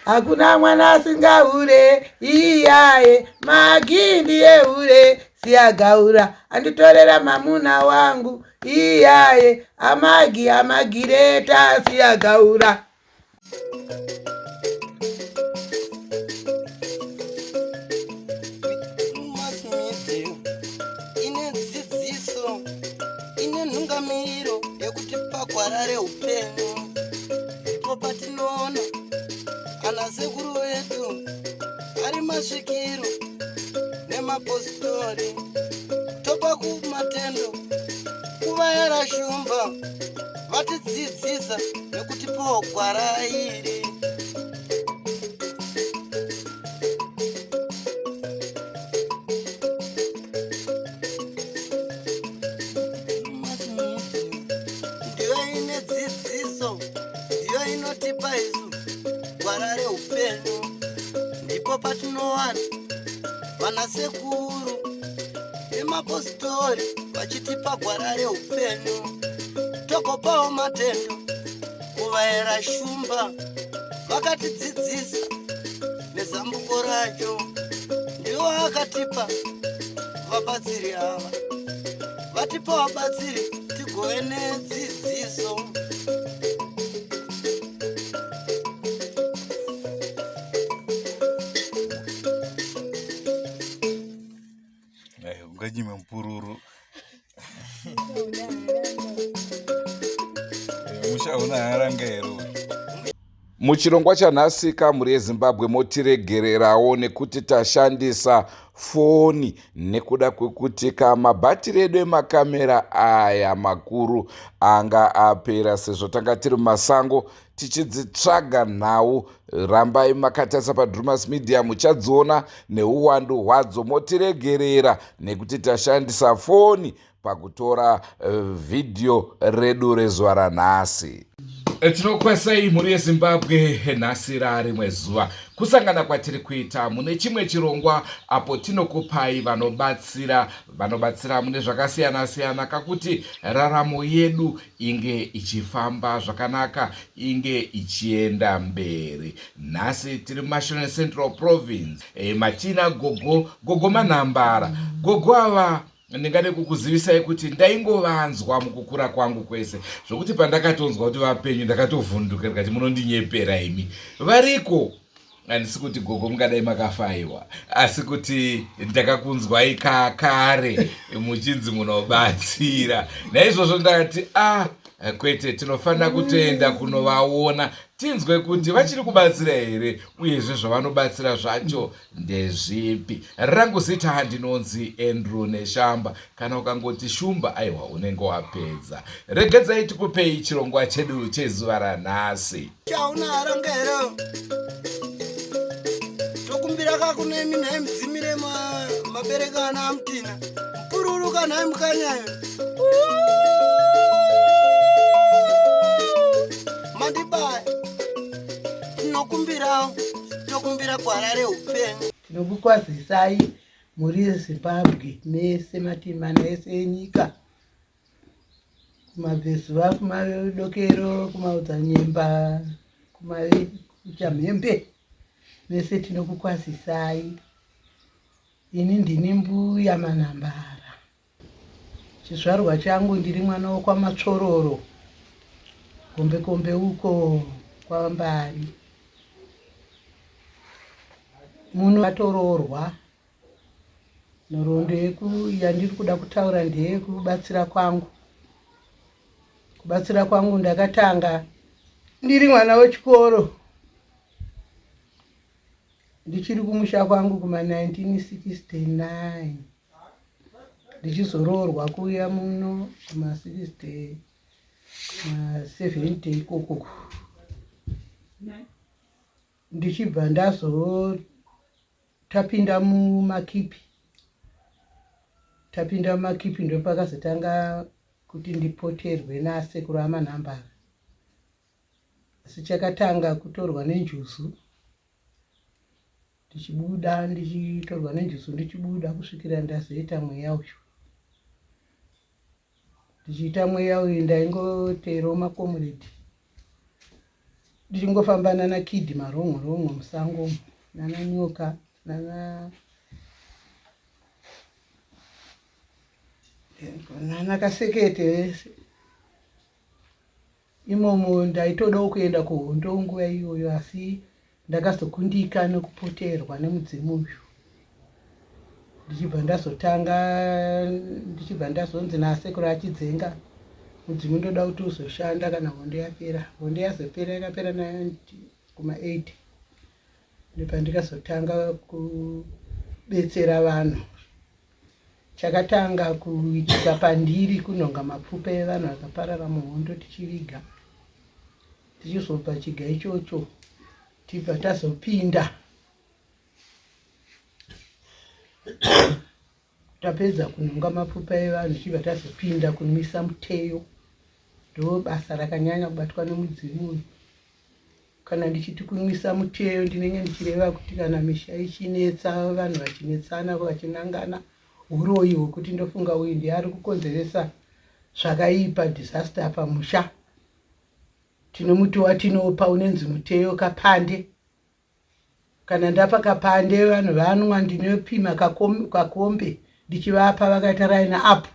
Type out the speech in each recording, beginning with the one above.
Hakuna mwana asingahure iyaye Magi ndiye hure siyagaura anditorera mamuna wangu iyaye amagi amagireta siyagaura. Ine dzidziso ine nhungamiro yekutipa gwara reupenyu ndipo patinoona ana sekuru vedu ari masvikiro nemapositori topa kumatendo kuvayera shumba vatidzidzisa nekutipawo gwara iri. Ndiyo ine dzidziso, ndiyo inotipa isu gwara reupenyu. Ndipo patinowana vanasekuru nemapositori vachitipa gwara reupenyu. Togopawo matendo kuvaera shumba vakatidzidzisa nezambuko racho. Ndiwo akatipa vabatsiri ava, vatipa vabatsiri tigove nedzidziso. Unganyime mupururu musha una haranga here uyu? Muchirongwa chanhasi kamhuri yeZimbabwe motiregererawo nekuti tashandisa foni nekuda kwekuti kamabhatiri edu emakamera aya makuru anga apera sezvo tanga tiri mumasango tichidzitsvaga nhau. Rambai makatarisa paDrumas Media muchadziona neuwandu hwadzo. Motiregerera nekuti tashandisa foni pakutora vhidhiyo redu rezuva ranhasi. Tinokwasai mhuri yeZimbabwe, nhasi rarimwe zuva kusangana kwatiri kuita mune chimwe chirongwa apo tinokupai vanobatsira vanobatsira mune zvakasiyana siyana kakuti raramo yedu inge ichifamba zvakanaka inge ichienda mberi. Nhasi tiri muMashonaland Central Province matina gogo gogo Manhambara. Gogo ava ndingade kukuzivisai kuti ndaingovanzwa mukukura kwangu kwese zvokuti pandakatonzwa kuti vapenyu ndakatovhunduka ndikati munondinyepera imi, variko. Handisi kuti gogo mungadai makafaiwa, asi kuti ndakakunzwai kakare muchinzi munobatsira. Naizvozvo ndakati a ah, kwete, tinofanira kutoenda kunovaona tinzwe kuti vachiri kubatsira here, uyezve zvavanobatsira zvacho ndezvipi. Rangu zita ndinonzi Andrew Neshamba. Kana ukangoti Shumba, aiwa unenge wapedza. Regedzai tikupei chirongwa chedu chezuva ranhasi. Chauna haranga here? Tokumbira kakunemi nhai mudzimire mabereka ana amutina. Mpururuka nhai mukanyayo. Mandibaya. Tinokumbirawo, tokumbira gwara reupenyu. Tinokukwazisai mhuri yeZimbabwe mese mativi mana ese enyika, kumabvezuva, kumadokero, kumaodzanyemba, kuchamhembe, mese tinokukwazisai. Ini ndini Mbuya Manhambara. Chizvarwa changu ndiri mwana wokwaMatsvororo, Gombe kombe uko kwaMbari. Muno atoroorwa. Nhoroondo yeku yandiri kuda kutaura ndeyekubatsira kwangu. Kubatsira kwangu ndakatanga ndiri mwana wechikoro ndichiri kumusha kwangu kuma 1969 ndichizoroorwa kuuya muno kuma 60 kuma 70 ikoko, ndichibva ndazotapinda mumakipi. Tapinda mumakipi ndopakazotanga kuti ndipoterwe nasekuru aManhambara. Asi chakatanga kutorwa nenjuzu ndichibuda, ndichitorwa nenjuzu ndichibuda kusvikira ndazoita mweya uyu. Ndichiita mweya uyu ndaingoteerawo makomuredhi. Ndichingofamba nana Kid marongo rongo musango umu, nana Nyoka, nana nana Kasekete vese. Imomo ndaitodawo kuenda kuhondo nguva iyoyo asi ndakazokundika nekupoterwa nemudzimu uyu. Ndichibva ndazotanga ndichibva ndazonzi nasekuru achidzenga mudzimu ndoda kuti uzoshanda kana hondo yapera. Hondo yazopera yakapera kuma 8 ndopandikazotanga kubetsera vanhu. Chakatanga kuitika pandiri kunhonga mapfupa evanhu vakaparara muhondo tichiviga. Tichizobva chiga ichocho tibva tazopinda tapedza kunhonga mapfupa evanhu tichibva tazopinda kunwisa muteyo. Ndobasa rakanyanya kubatwa nemudzimu uyu. Kana ndichiti kunwisa muteyo ndinenge ndichireva kuti kana misha ichinetsa vanhu vachinetsana vachinangana huroyi hwekuti ndofunga uyu ndiye ari kukonzeresa zvakaipa disaster pamusha. Tine muti watinopa unenzi muteyo kapande. Kana ndapa kapande vanhu vanwa ndinopima kakombe ndichivapa vakaita line up.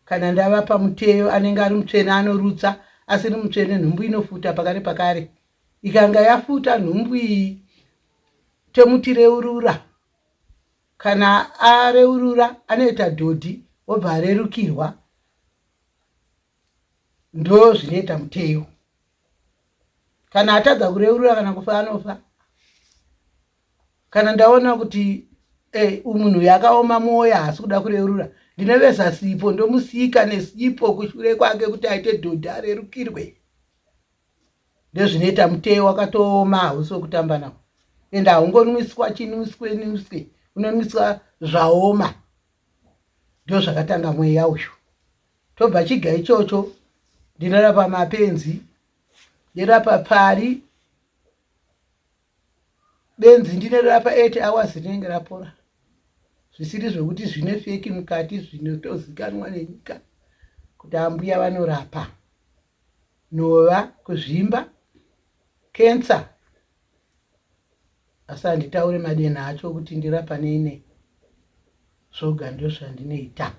Kana ndavapa muteyo anenge ari mutsvene anorutsa, asiri mutsvene nhumbu inofuta pakare pakare. Ikanga yafuta nhumbu iyi tomuti reurura. Kana areurura anoita dhodhi obva arerukirwa. Ndozvinoita muteyo. Kana atadza kureurura kana kufa anofa. Kana ndaona kuti eh, munhu uyu akaoma mwoyo haasi kuda kureurura ndinoveza sipo ndomusika nesipo kushure kwake kuti aite dhodhi arerukirwe. Ndozvinoita muteyo wakatooma hausi wekutamba nawo ende haungonwiswa chinwiswe nwiswe unonwiswa zvaoma. Ndozvakatanga mweya uyu. Tobva chiga ichocho ndinorapa mapenzi ndirapa pari Benzi ndinorapa 8 hours rinenge rapora zvisiri zvekuti zvine feki mukati zvinotozikanwa nenyika kuti ambuya vanorapa nhova kuzvimba cancer asi handitaure madenha acho kuti ndirapa nei nei zvoga ndozvandinoita.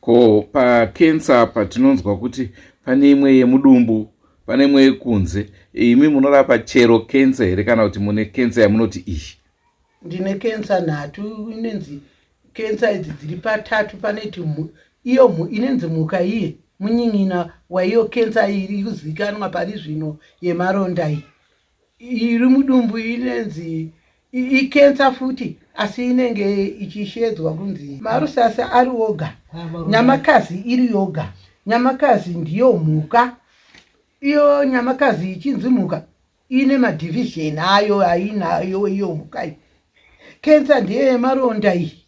Ko pacancer apa tinonzwa kuti pane imwe yemudumbu pane imwe yekunze imi munorapa chero cancer here kana kuti mune cancer yamunoti iyi? Ndine cancer nhatu inenzi cancer idzi dziri patatu paneti iyo inenzi mhuka iye munyin'ina waiyo cancer iri kuzikanwa pari zvino yemaronda iyi Iri mudumbu inenzi ikensa futi asi inenge ichishedzwa kunzi marusasa ari oga nyamakazi iri yoga nyamakazi ndiyo mhuka iyo nyamakazi ichinzi mhuka ine madivizheni ayo ainayo iyo mhuka iyi kensa ndiyo yemaronda iyi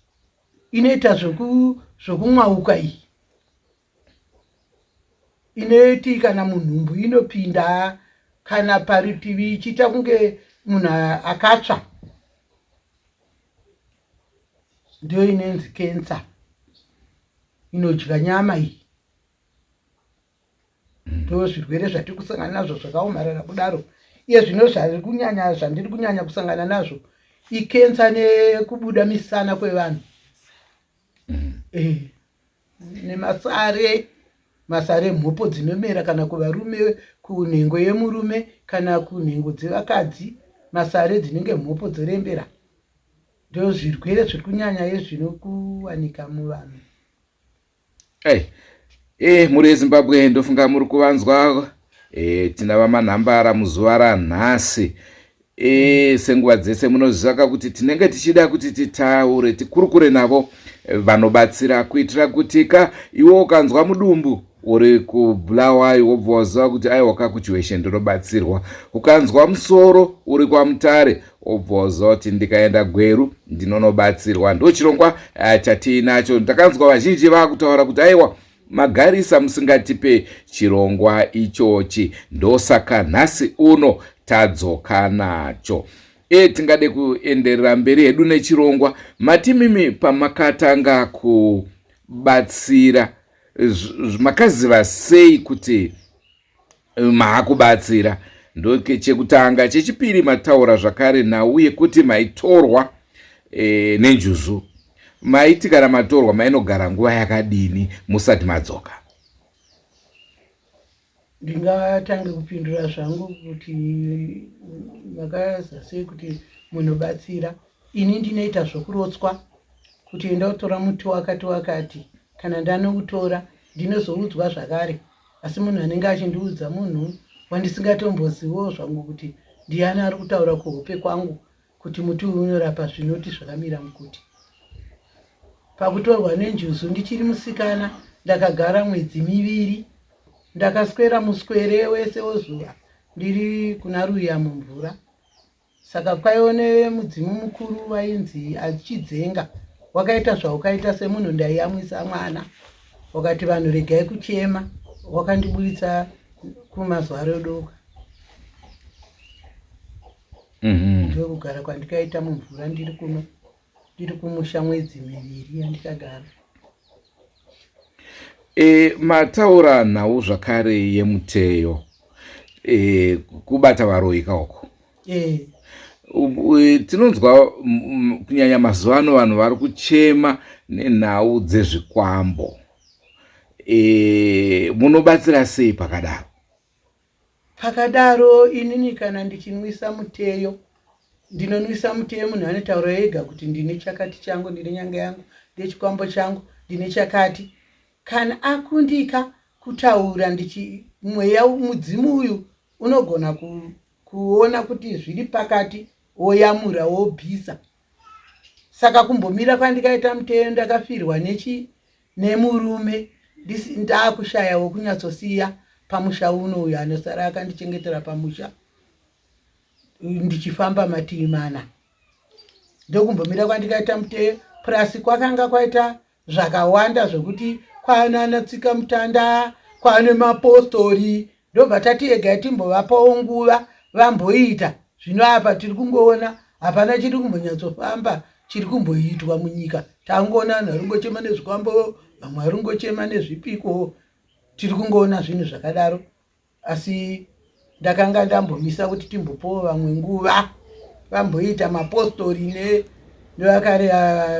inoita zvokumwauka iyi Inoti kana munhumbu inopinda kana parutivi ichiita kunge munhu akatsva ndiyo inonzi kensa inodya nyama iyi ndo zvirwere zvatiri kusangana nazvo zvakaomarara kudaro iye zvino zvari kunyanya zvandiri kunyanya kusangana nazvo ikensa nekubuda misana kwevanhu mm. eh. Nemasare masare mhopo dzinomera kana kuvarume kunhengo yemurume kana kunhengo dzevakadzi masare dzinenge mhopo dzorembera ndozvirwere zviri kunyanya yezvino kuwanika muvanhu. Hey. Eh, mhuri yeZimbabwe ndofunga muri kuvanzwa eh, tina vamanhambara muzuva ranhasi E, senguva dzese munozivaka kuti tinenge tichida kuti titaure tikurukure navo eh, vanobatsira kuitira kuti ka iwe ukanzwa mudumbu uri kubulawayo wobva waziva kuti aiwa ka kuchiweshe ndinobatsirwa ukanzwa musoro uri kwamutare wobva waziva kuti ndikaenda gweru ndinonobatsirwa ndochirongwa eh, chatiinacho ndakanzwa vazhinji vakutaura kuti aiwa Magarisa musingatipe chirongwa ichochi ndosaka nhasi uno tadzoka nacho. E, tingade kuenderera mberi hedu nechirongwa. Matimimi pamakatanga kubatsira makaziva sei kuti Maakubatsira ndochekutanga. Chechipiri, mataura zvakare nhau yekuti maitorwa nenjuzu. Maiti kana matorwa mainogara nguva yakadini musati madzoka? Ndingatange kupindura zvangu kuti makaza sei kuti munobatsira. Ini ndinoita zvokurotswa kuti enda utora muti wakati wakati. Kana ndanoutora ndinozoudzwa zvakare, asi munhu anenge achindiudza munhu wandisingatomboziviwo zvangu kuti ndiani ari kutaura kuhope kwangu kuti muti uyu unorapa zvinoti zvakamira mukuti. Pakutorwa nenjuzu ndichiri musikana ndakagara mwedzi miviri, ndakaswera muswere wese wezuva ndiri kuna Ruya mumvura. Saka kwaive nemudzimu mukuru wainzi Achidzenga, wakaita zvaukaita semunhu ndaiyamwisa mwana, wakati vanhu regai kuchema, wakandiburitsa kumazuva rodoka. Ndokugara kwandikaita mumvura ndiri kuno, ndiri kumusha mwedzi miviri yandikagara. Mataura nhau zvakare yemuteyo, kubata varoyi kaoko. Tinonzwa kunyanya mazuva ano vanhu vari kuchema nenhau dzezvikwambo. Munobatsira sei pakadaro? Pakadaro inini kana ndichinwisa muteyo, ndinonwisa muteyo, munhu anotaura ega kuti ndine chakati changu, ndine nyanga yangu, ndine chikwambo changu, ndine chakati. Kana akundika kutaura ndichi mweya mudzimu uyu unogona kuona kuti zviri pakati, woyamura wobvisa. Saka kumbomira kwandikaita muteyo, ndakafirwa nechi nemurume, ndakushaya wokunyatsosiya pamusha uno, uyo anosara akandichengetera pamusha ndichifamba mativi mana. Ndokumbomira kwandikaita muteyo, purasi kwakanga kwaita zvakawanda zvokuti kwanana tsika mutanda, kwane mapostori, ndobva tati egai timbovapawo nguva vamboita. Zvino apa tiri kungoona hapana chiri kumbonyatsofamba chiri kumboitwa munyika. Tangoona vanhu vari kungochema nezvikwambo, vamwe vari kungochema nezvipiko, tiri kungoona zvinhu zvakadaro. Asi ndakanga ndambomisa kuti timbopawo vamwe nguva vamboita mapostori nevakare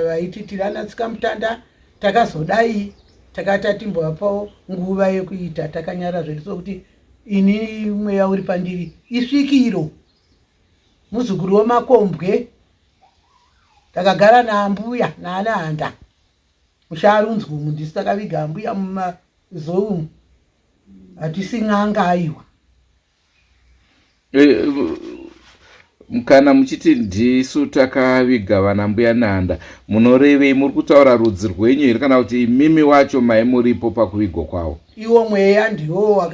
vaiti tirana tsika mutanda, takazodai takati timbovapawo nguva yekuita takanyara zvedu, sokuti ini mweya uri pandiri isvikiro, muzukuru wemakombwe, takagara naambuya naanahanda musharunzwi umu, ndisu takaviga ambuya mumazowe umu, hatisi n'anga aiwa. Kana muchiti ndisu takaviga vana mbuya Nehanda, munorevei? Muri kutaura rudzi rwenyu here kana kuti imimi wacho maimuripo pakuvigwa kwavo? Iwo mweya ndiwo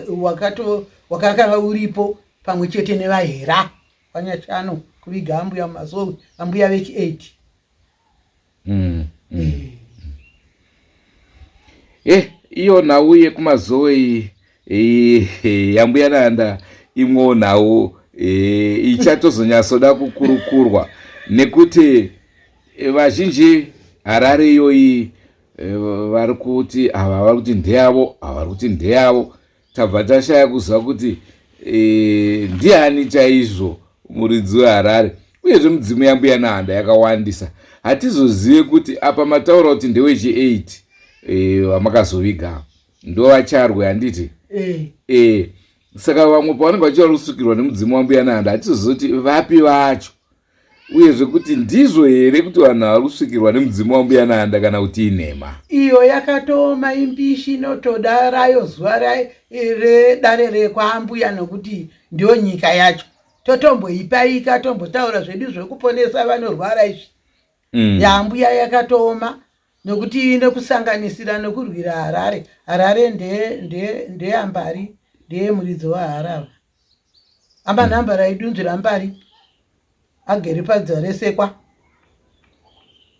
wakakanga uripo pamwe chete nevahera kwanyachano kuviga ambuya mumazowe, ambuya vechi 8. Iyo nhau yekumazowe iyi yambuya Nehanda imwewo nhau ichatozonyatsoda kukurukurwa, nekuti vazhinji Harare iyoyi vari kuti ava vari kuti ndeyavo, ava vari kuti ndeyavo. Tabva tashaya kuziva kuti ndiani chaizvo muridzi weHarare. Uyezve mudzimu yambuya Nehanda yakawandisa, hatizozive kuti apa mataura kuti ndewechi 8 vamakazoviga ndovacharwe, handiti? Saka vamwe pavanenge vachiva kusvikirwa nemudzimu wambuya Nehanda, hatizozive kuti vapi vacho, uyezve kuti ndizvo here kuti vanhu vari kusvikirwa nemudzimu wambuya Nehanda kana kuti inhema. Iyo yakatooma imbishi, inotoda rayo zuva redare rekwaambuya, nokuti ndiyo nyika yacho. Totomboipaika tombotaura zvedu zvekuponesa vanorwara izvi. Yaambuya yakatooma nokuti ine kusanganisira nekurwira Harare. Harare ndeyambari, ndeye muridzi waHarare, amba nhamba raidunzvira mbari agere padzaresekwa.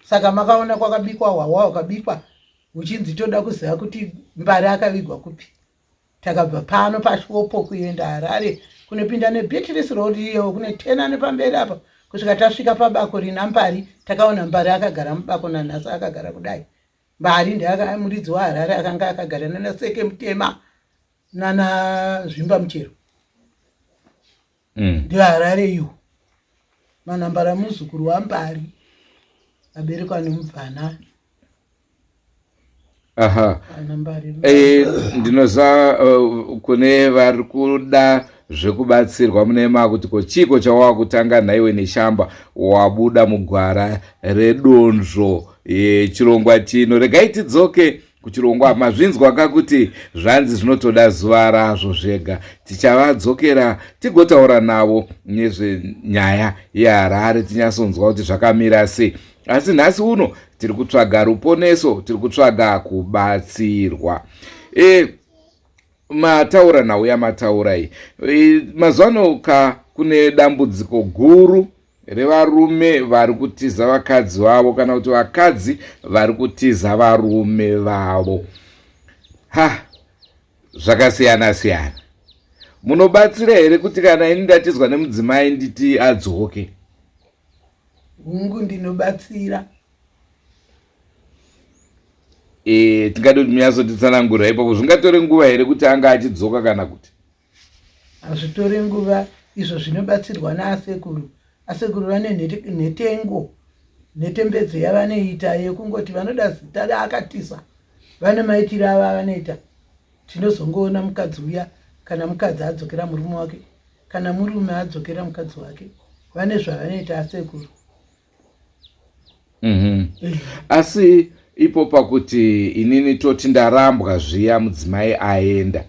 Saka makaona kwakabikwa hwahwa hwakabikwa huchinzi toda kuziva kuti mbari akavigwa kupi. Takabva pano pashopo kuenda Harare kunopinda neBeatrice Road iyo kune tena nepamberi apa, kusvika tasvika pabako rina mbari. Takaona mbari akagara mubako, nanhasi akagara kudai. Mbari ndeakamuridzi waHarare, akanga akagara nanaseke mutema. Nana Zvimba Muchero. NdiHarare iyo. Manhambara muzukuru waMbari aberekwa nemubvana. Aha. E, ndinoziva kune vari kuda zvekubatsirwa mune makuti ko chiiko chawakutanga nhaiwe neshamba wabuda mugwara redonzvo yechirongwa chino. Regai tidzoke kuchirongwa. Mazvinzwa ka kuti zvanzi zvinotoda zuva razvo zvega. Tichavadzokera tigotaura navo nezvenyaya yeHarare tinyatsonzwa kuti zvakamira sei. Asi nhasi uno tiri kutsvaga ruponeso, tiri kutsvaga kubatsirwa. Mataura nhau yamataura iyi. Mazuva ano ka kune dambudziko guru revarume vari kutiza vakadzi vavo kana kuti vakadzi vari kutiza varume vavo. Ha, zvakasiyana siyana. Munobatsira here kuti kana ini ndatizwa nemudzimai nditi adzoke? Hungu, ndinobatsira. Tingade kuti munyatsotitsanangurira ipapo. Zvingatore nguva here kuti anga achidzoka kana kuti? Hazvitori nguva, izvo zvinobatsirwa naasekuru. Asekuru vane nhetengo, nhetembedzo yavanoita yekungoti vanoda zita raakatiza. Vane maitiro avo avanoita. Tinozongoona mukadzi uya kana mukadzi adzokera murume wake, kana murume adzokera mukadzi wake. Vane zvavanoita asekuru. Asi ipo pakuti inini toti ndarambwa zviya mudzimai aenda,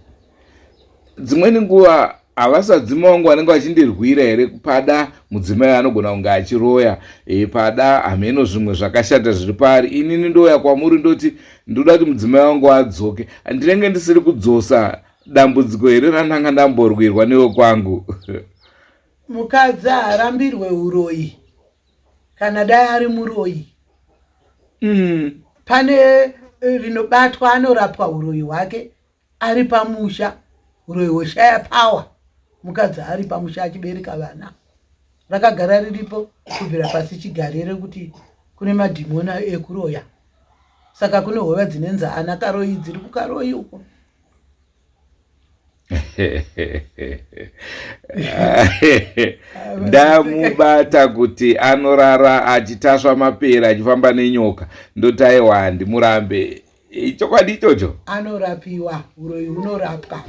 dzimweni nguva havasadzima vangu vanenge vachindirwira here? Pada mudzimai anogona kunge achiroya, pada hameno zvimwe zvakashata zviri paari. Inini ndouya kwamuri ndoti ndoda kuti mudzimai wangu adzoke, ndinenge ndisiri kudzosa dambudziko here randanga ndamborwirwa newe kwangu? Mukadzi haarambirwe uroyi kana dai ari muroyi. Pane rinobatwa anorapwa uroyi hwake ari pamusha, uroyi hwoshaya power mukadzi ari pamusha achibereka vana. Rakagara riripo kubvira pasi chigare rekuti kune madhimoni ekuroya, saka kune hova dzinenzi ana karoyi dziri kukaroyi uko. Ndamubata kuti anorara achitasva mapera achifamba nenyoka, ndoti aiwa handimurambe. Chokwadi ichocho? Anorapiwa, uroyi hunorapwa,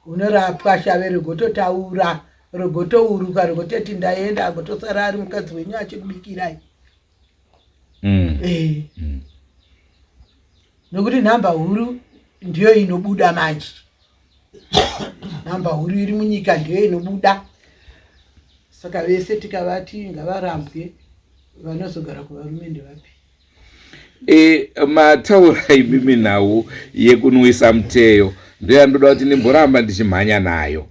hunorapwa. Shave rigototaura, rigotouruka, rigototi ndaenda, agotosara ari mukadzi wenyu achikubikirai. Nokuti nhamba huru ndiyo inobuda manje, nhamba huru iri munyika ndiyo inobuda. Saka vese tikavati ngavarambwe, vanozogara kuvarume ndevapi? Mataura imimi nhau yekunwisa muteyo ndoyandoda kuti ndimboramba ndichimhanya nayo.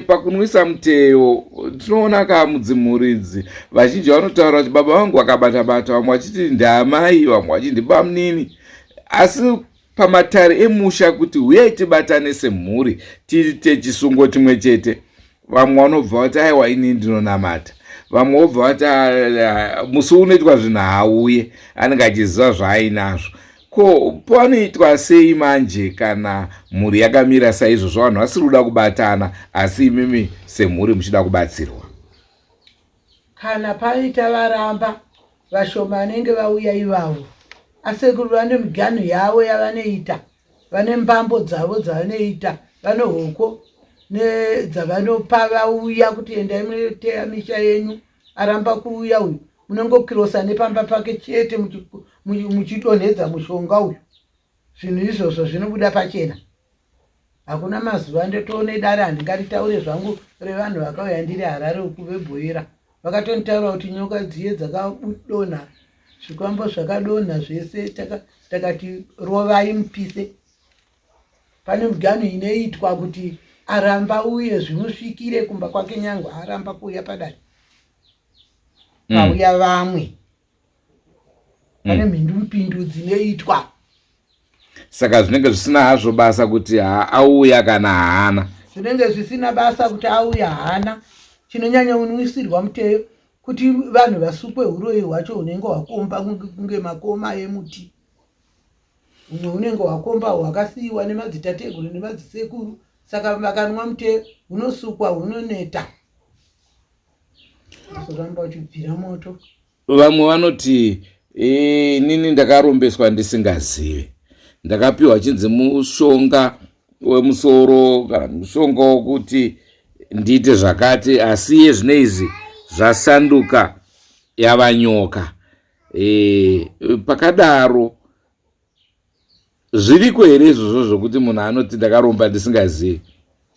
Pakunwisa muteyo tinoona ka mudzimhuri idzi vazhinji vanotaura kuti baba vangu vakabata-bata, vamwe vachiti ndaamai, vamwe vachiti ndibamunini, asi pamatare emusha kuti huyai tibatane semhuri tiite chisungo chimwe chete, vamwe vanobva vati aiwa ini ndinonamata, vamwe vobva vati musi unoitwa zvinhu haauye, anenge achiziva zvaainazvo. Ko panoitwa sei manje kana mhuri yakamira saizvozvo, vanhu vasiri kuda kubatana, asi imimi semhuri muchida kubatsirwa? Kana paita varamba vashoma vanenge vauya ivavo, asekuru vane miganhu yavo yavanoita, vane mbambo dzavo dzavanoita, vane hoko nedzavanopa vauya kuti endai munoteya misha yenyu. Aramba kuuya uyu, munongokirosa nepamba pake chete muchidonhedza mushonga uyu. Zvinhu izvozvo zvinobuda pachena. Hakuna mazuva ndotoone dare, handingaritaure zvangu, revanhu vakauya ndiri Harare uku vebhoera, vakatonditaura kuti nyoka dziye dzakadonha, zvikwambo zvakadonha zvese, takati rovai mupise. Pane miganhu inoitwa kuti aramba uye zvimusvikire kumba kwake, nyangwe aramba kuuya padare, pauya vamwe. Pane mhindumupindu dzinoitwa. Saka zvinenge zvisina hazvo basa kuti auya kana haana? Zvinenge zvisina basa kuti auya haana. Chinonyanya unwisirwa muteyo kuti vanhu vasukwe uroyi hwacho hunenge hwakomba kunge makoma emuti. Humwe hunenge hwakomba hwakasiiwa nemadzitateguru nemadzisekuru saka vakanwa muteyo hunosukwa hunoneta uzoramba uchibvira moto. Vamwe vanoti inini ndakarombeswa ndisingazive, ndakapiwa chinzi mushonga wemusoro kana mushonga wokuti ndiite zvakati, asi iye zvino izvi zvasanduka yava nyoka. E, pakadaro Zviriko here izvozvo zvokuti munhu anoti ndakaromba ndisingazivi?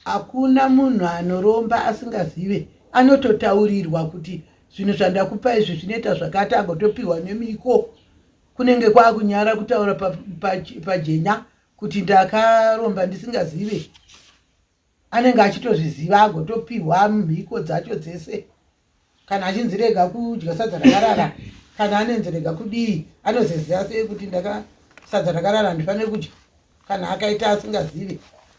Hakuna munhu anoromba asingazive, anototaurirwa kuti zvinhu zvandakupa izvi zvinoita zvakati, agotopiwa nemiko. Kunenge kwakunyara kutaura pajenya pa, pa kuti ndakaromba ndisingazive. Anenge achitozviziva agotopihwa mhiko dzacho dzese. Kana achinzi rega kudya sadza rakarara, kana anenzi rega kudii, anozoziva sei kuti ndaka sadza rakarara handifaniri kudya? Kana akaita asingazive,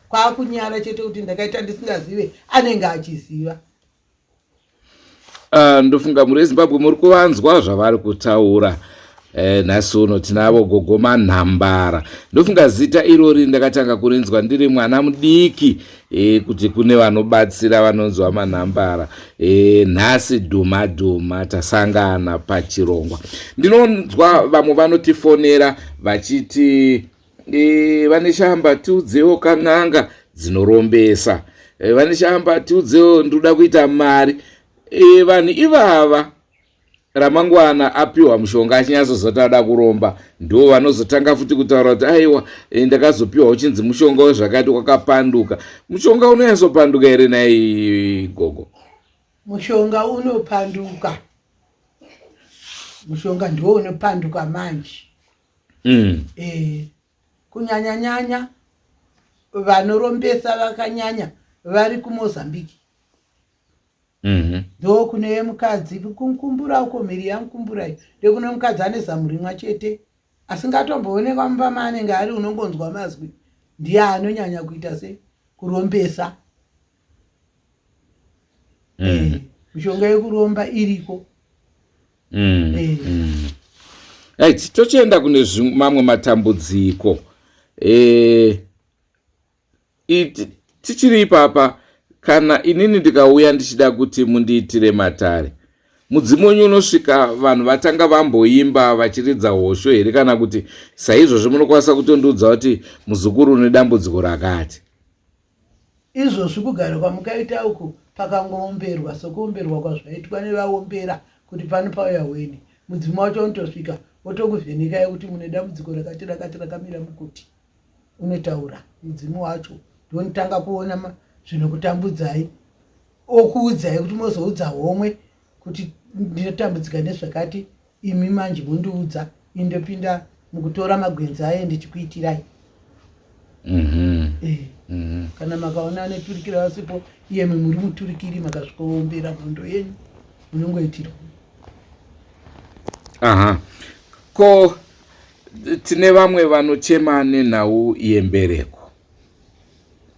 kwakunyara chete kuti ndakaita ndisingazive, anenge achiziva. Ndofunga mhuri yeZimbabwe muri kuvanzwa zvavari kutaura. Nhasi uno tinavo Gogo Manhambara. Ndofunga zita irori ndakatanga kurinzwa ndiri mwana mudiki, kuti kune vanobatsira vanonzwa Manhambara. Nhasi dhuma dhuma tasangana pachirongwa. Ndinonzwa vamwe vanotifonera vachiti vane shamba tiudzewo kan'anga dzinorombesa, vane shamba tiudzewo ndinoda kuita mari. Vanhu ivava ramangwana apiwa mushonga achinyatsozoti ada kuromba, ndo vanozotanga futi kutaura kuti aiwa, ndakazopiwa uchinzi mushonga wezvakati wakapanduka. Mushonga unonyatsopanduka here nai gogo? Mushonga unopanduka, mushonga ndiwo unopanduka manje. Kunyanya nyanya vanorombesa vakanyanya vari kuMozambique. Ndokune mukadzi kuMkumbura uko, mhiri yaMkumbura iyo, ndokune mukadzi ane zamu rimwe chete asingatomboonekwa mumba maanenge ari, unongonzwa mazwi. Ndiye anonyanya kuita se kurombesa. Mishonga yekuromba iriko. Right, tochienda kune mamwe matambudziko. Tichiri ipapa, kana inini ndikauya ndichida kuti mundiitire matare, mudzimu wenyu unosvika vanhu vatanga vamboimba vachiridza hosho here, kana kuti saizvozvo munokwanisa kutondiudza kuti muzukuru une dambudziko rakati? Izvozvi kugara kwamukaita uku, pakangoomberwa sekuomberwa kwazvaitwa nevaombera kuti pano pauya hweni, mudzimu wacho unotosvika wotokuvhenekai kuti mune dambudziko rakati rakati rakamira mukuti. Unotaura mudzimu wacho ndonotanga kuona zvinokutambudzai, okuudzai kuti mozoudza homwe kuti ndinotambudzika nezvakati, imi manje mondiudza, indopinda mukutora magwenzi aye ndichikuitirai. Kana makaona aneturikira vasipo, iyemi muri muturikiri, makasvikoombera hondo yenyu munongoitirwa. Aha, ko tine vamwe vanochema nenhau yembereko,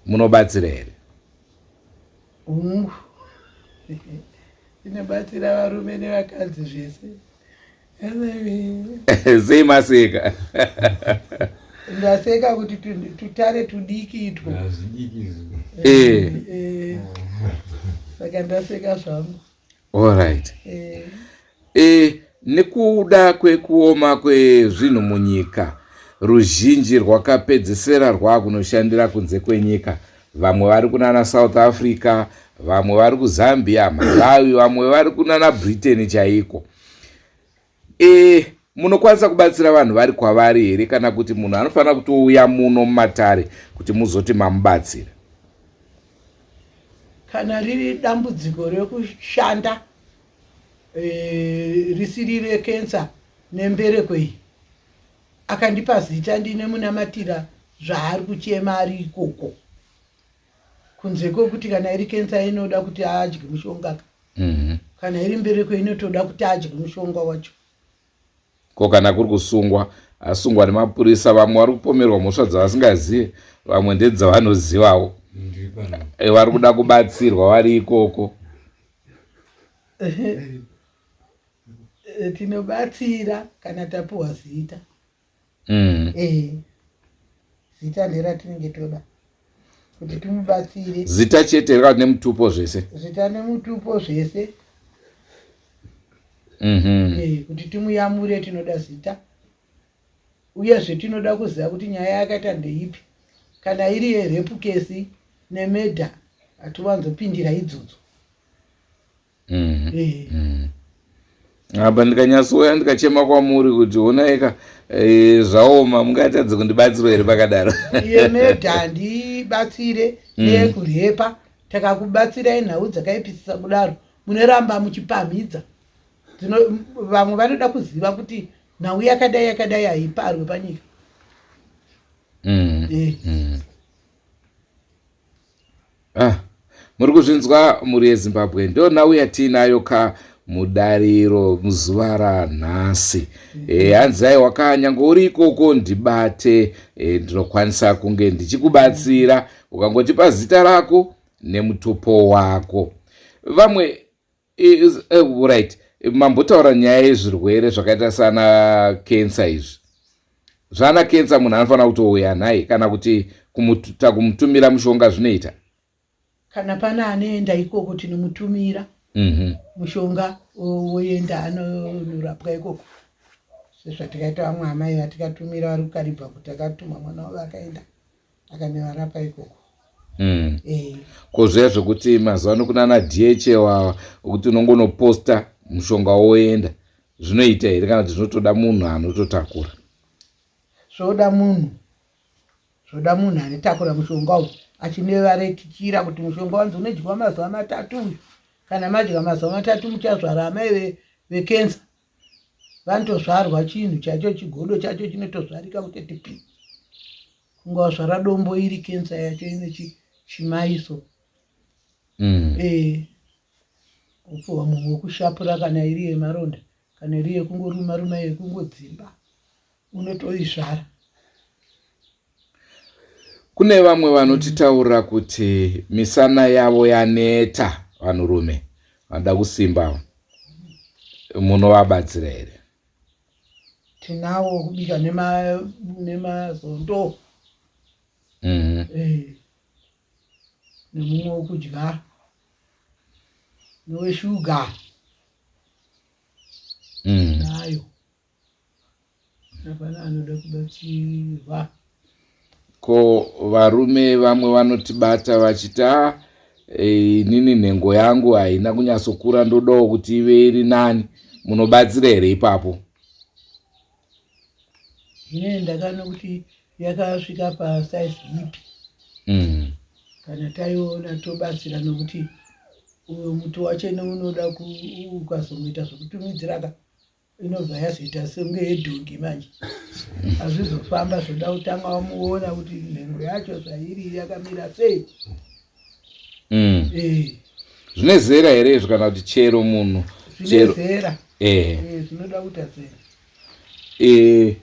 munobatsira here? Hungu, tinobatsira varume nevakadzi zvese. Sei maseka? Ndaseka kuti tutare tudiki itwo. Saka ndaseka zvangu. Alright. Nekuda kwekuoma kwezvinhu munyika, ruzhinji rwakapedzesera rwakunoshandira kunze kwenyika. Vamwe vari kunana South Africa, vamwe vari kuZambia, Malawi, vamwe vari kunana Britain chaiko. Munokwanisa kubatsira vanhu vari kwavari here, kana kuti munhu anofanira kutouya muno mumatare kuti muzoti mamubatsira? Kana riri dambudziko rekushanda, risiri rekensa nembereko iyi, akandipa zita ndine munamatira zvaari kuchema ari ikoko, kunze kwekuti kana iri kensa inoda kuti adye mushonga, kana iri mbereko inotoda kuti adye mushonga wacho. Ko kana kuri kusungwa, asungwa nemapurisa, vamwe vari kupomerwa mhosva dzavasingazive, vamwe ndedzavanozivawo, vari kuda kubatsirwa vari ikoko? Tinobatsira kana tapuwa zita. Zita nderatinenge toda kuti timubatsire. Zita chete rikati nemutupo zvese. Zita nemutupo zvese. Kuti timuyamure tinoda zita. Uyezve tinoda kuziva kuti nyaya yakaita ndeipi. Kana iri yerepu kesi nemedha hatiwanzopindira idzodzo. Apa ndikanyatsouya ndikachema kwamuri kuti onaika zvaoma, mungatadze kundibatsira here pakadaro? Yemedha handibatsire, neyekurepa takakubatsirai. Nhau dzakaipisisa kudaro munoramba muchipamhidza. Vamwe vanoda kuziva kuti nhau yakadai yakadai haiparwe panyika. Ah, muri kuzvinzwa mhuri yeZimbabwe, ndo nhau yatiinayo ka mudariro muzuva ranhasi. Hanzi aiwa ka, nyange uri ikoko ndibate, ndinokwanisa kunge ndichikubatsira ukangotipa zita rako nemutupo wako. Vamwe right, mambotaura nyaya yezvirwere zvakaita sana kensa izvi. Zvana kensa munhu anofanira kutouya nhai, kana kuti kumutumira mushonga zvinoita? Kana pana anoenda ikoko tinomutumira mushonga, woenda anonorapwa ikoko, sezvatikaita vamwe amai vatikatumira vari kuKaribha, kuti takatuma mwana wavo akaenda akanovarapa ikoko. Ko zviya zvekuti mazuva ano kunana DHL ava, wekuti unongonoposta mushonga woenda, zvinoita here, kana kuti zvinotoda munhu anototakura? Zvoda munhu anotakura mushonga uyu achinevarekichira kuti mushonga wanzi unodyiwa mazuva 3 uyu. Kana madya mazuva 3 muchazvara amai vekensa. Vanotozvarwa chinhu chacho, chigodo chacho chinotozvarika kutoti pi, kunge wazvara dombo iri kensa yacho ine chimaiso. Upiwa mumwe wekushapura kana iri yemaronda, kana iri yekungoruma ruma, yekungodzimba, unotoizvara. Kune vamwe vanotitaurira kuti misana yavo yaneta, vanhurume vanoda kusimba, munovabatsira here? Tinawo kubika nemazondo nemumwe wekudya neweshuga. Nayo hapana anoda kubatsirwa. Ko varume vamwe vanotibata vachiti, a inini nhengo yangu haina kunyatsokura, ndodawo kuti ive iri nani," munobatsira here ipapo? Zvinoenda kana kuti yakasvika pasaizi ipi. Kana taiona tobatsira, nokuti uyo muti wachene unoda ukazongoita zvekutumidziraka inobva yazoita senge yedhongi manje, hazvizofamba. Zvoda kutanga wamuona kuti nhengo yacho zvairi yakamira sei. Zvine zera here izvo, kana kuti chero munhu? Zvine Chero zera. Zvinoda kuita zera.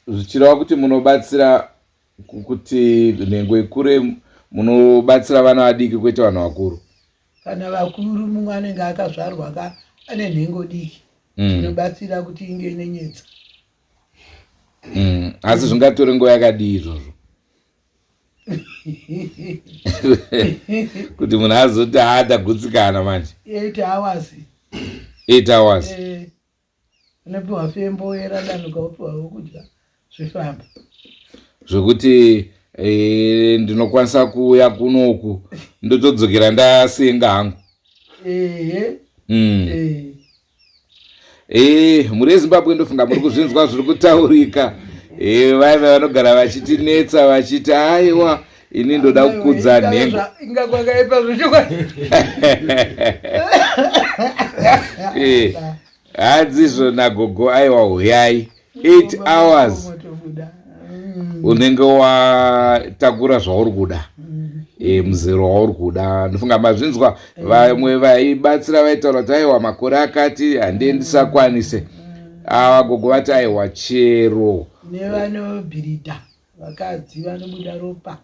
Zvichireva kuti munobatsira kuti nhengo ikure, munobatsira vana vadiki kwete vanhu vakuru? Kana vakuru, mumwe anenge akazvarwa ka ane nhengo diki. Tinobatsira kuti inge ine nyedza. Asi zvingatore nguva yakadii izvozvo kuti munhu azoti haatagutsikana manje? 8 hours. 8 hours? Unopiwa fembo yeradanuka, wopiwa wokudya, zvifamba. Zvekuti ndinokwanisa kuuya kunoku ndotodzokera ndasenga hangu? Ehe. Mhuri yeZimbabwe, ndofunga muri kuzvinzwa zviri kutaurika. Vaiva vanogara vachitinetsa vachiti, "Aiwa, ini ndoda kukudza nhengo." Inga kwakaipa zvechokwadi. Hanzizvo nagogo, aiwa, huyai 8 hours. Motobuda. Unenge watakura zvauri kuda, muzero wauri kuda. Ndofunga mazvinzwa, vamwe vaibatsira vaitaura kuti, "Aiwa, makore akati handie ndisakwanise." Ava gogo vati, "Aiwa, chero." Nevanobhiridha, vakadzi vanobuda ropa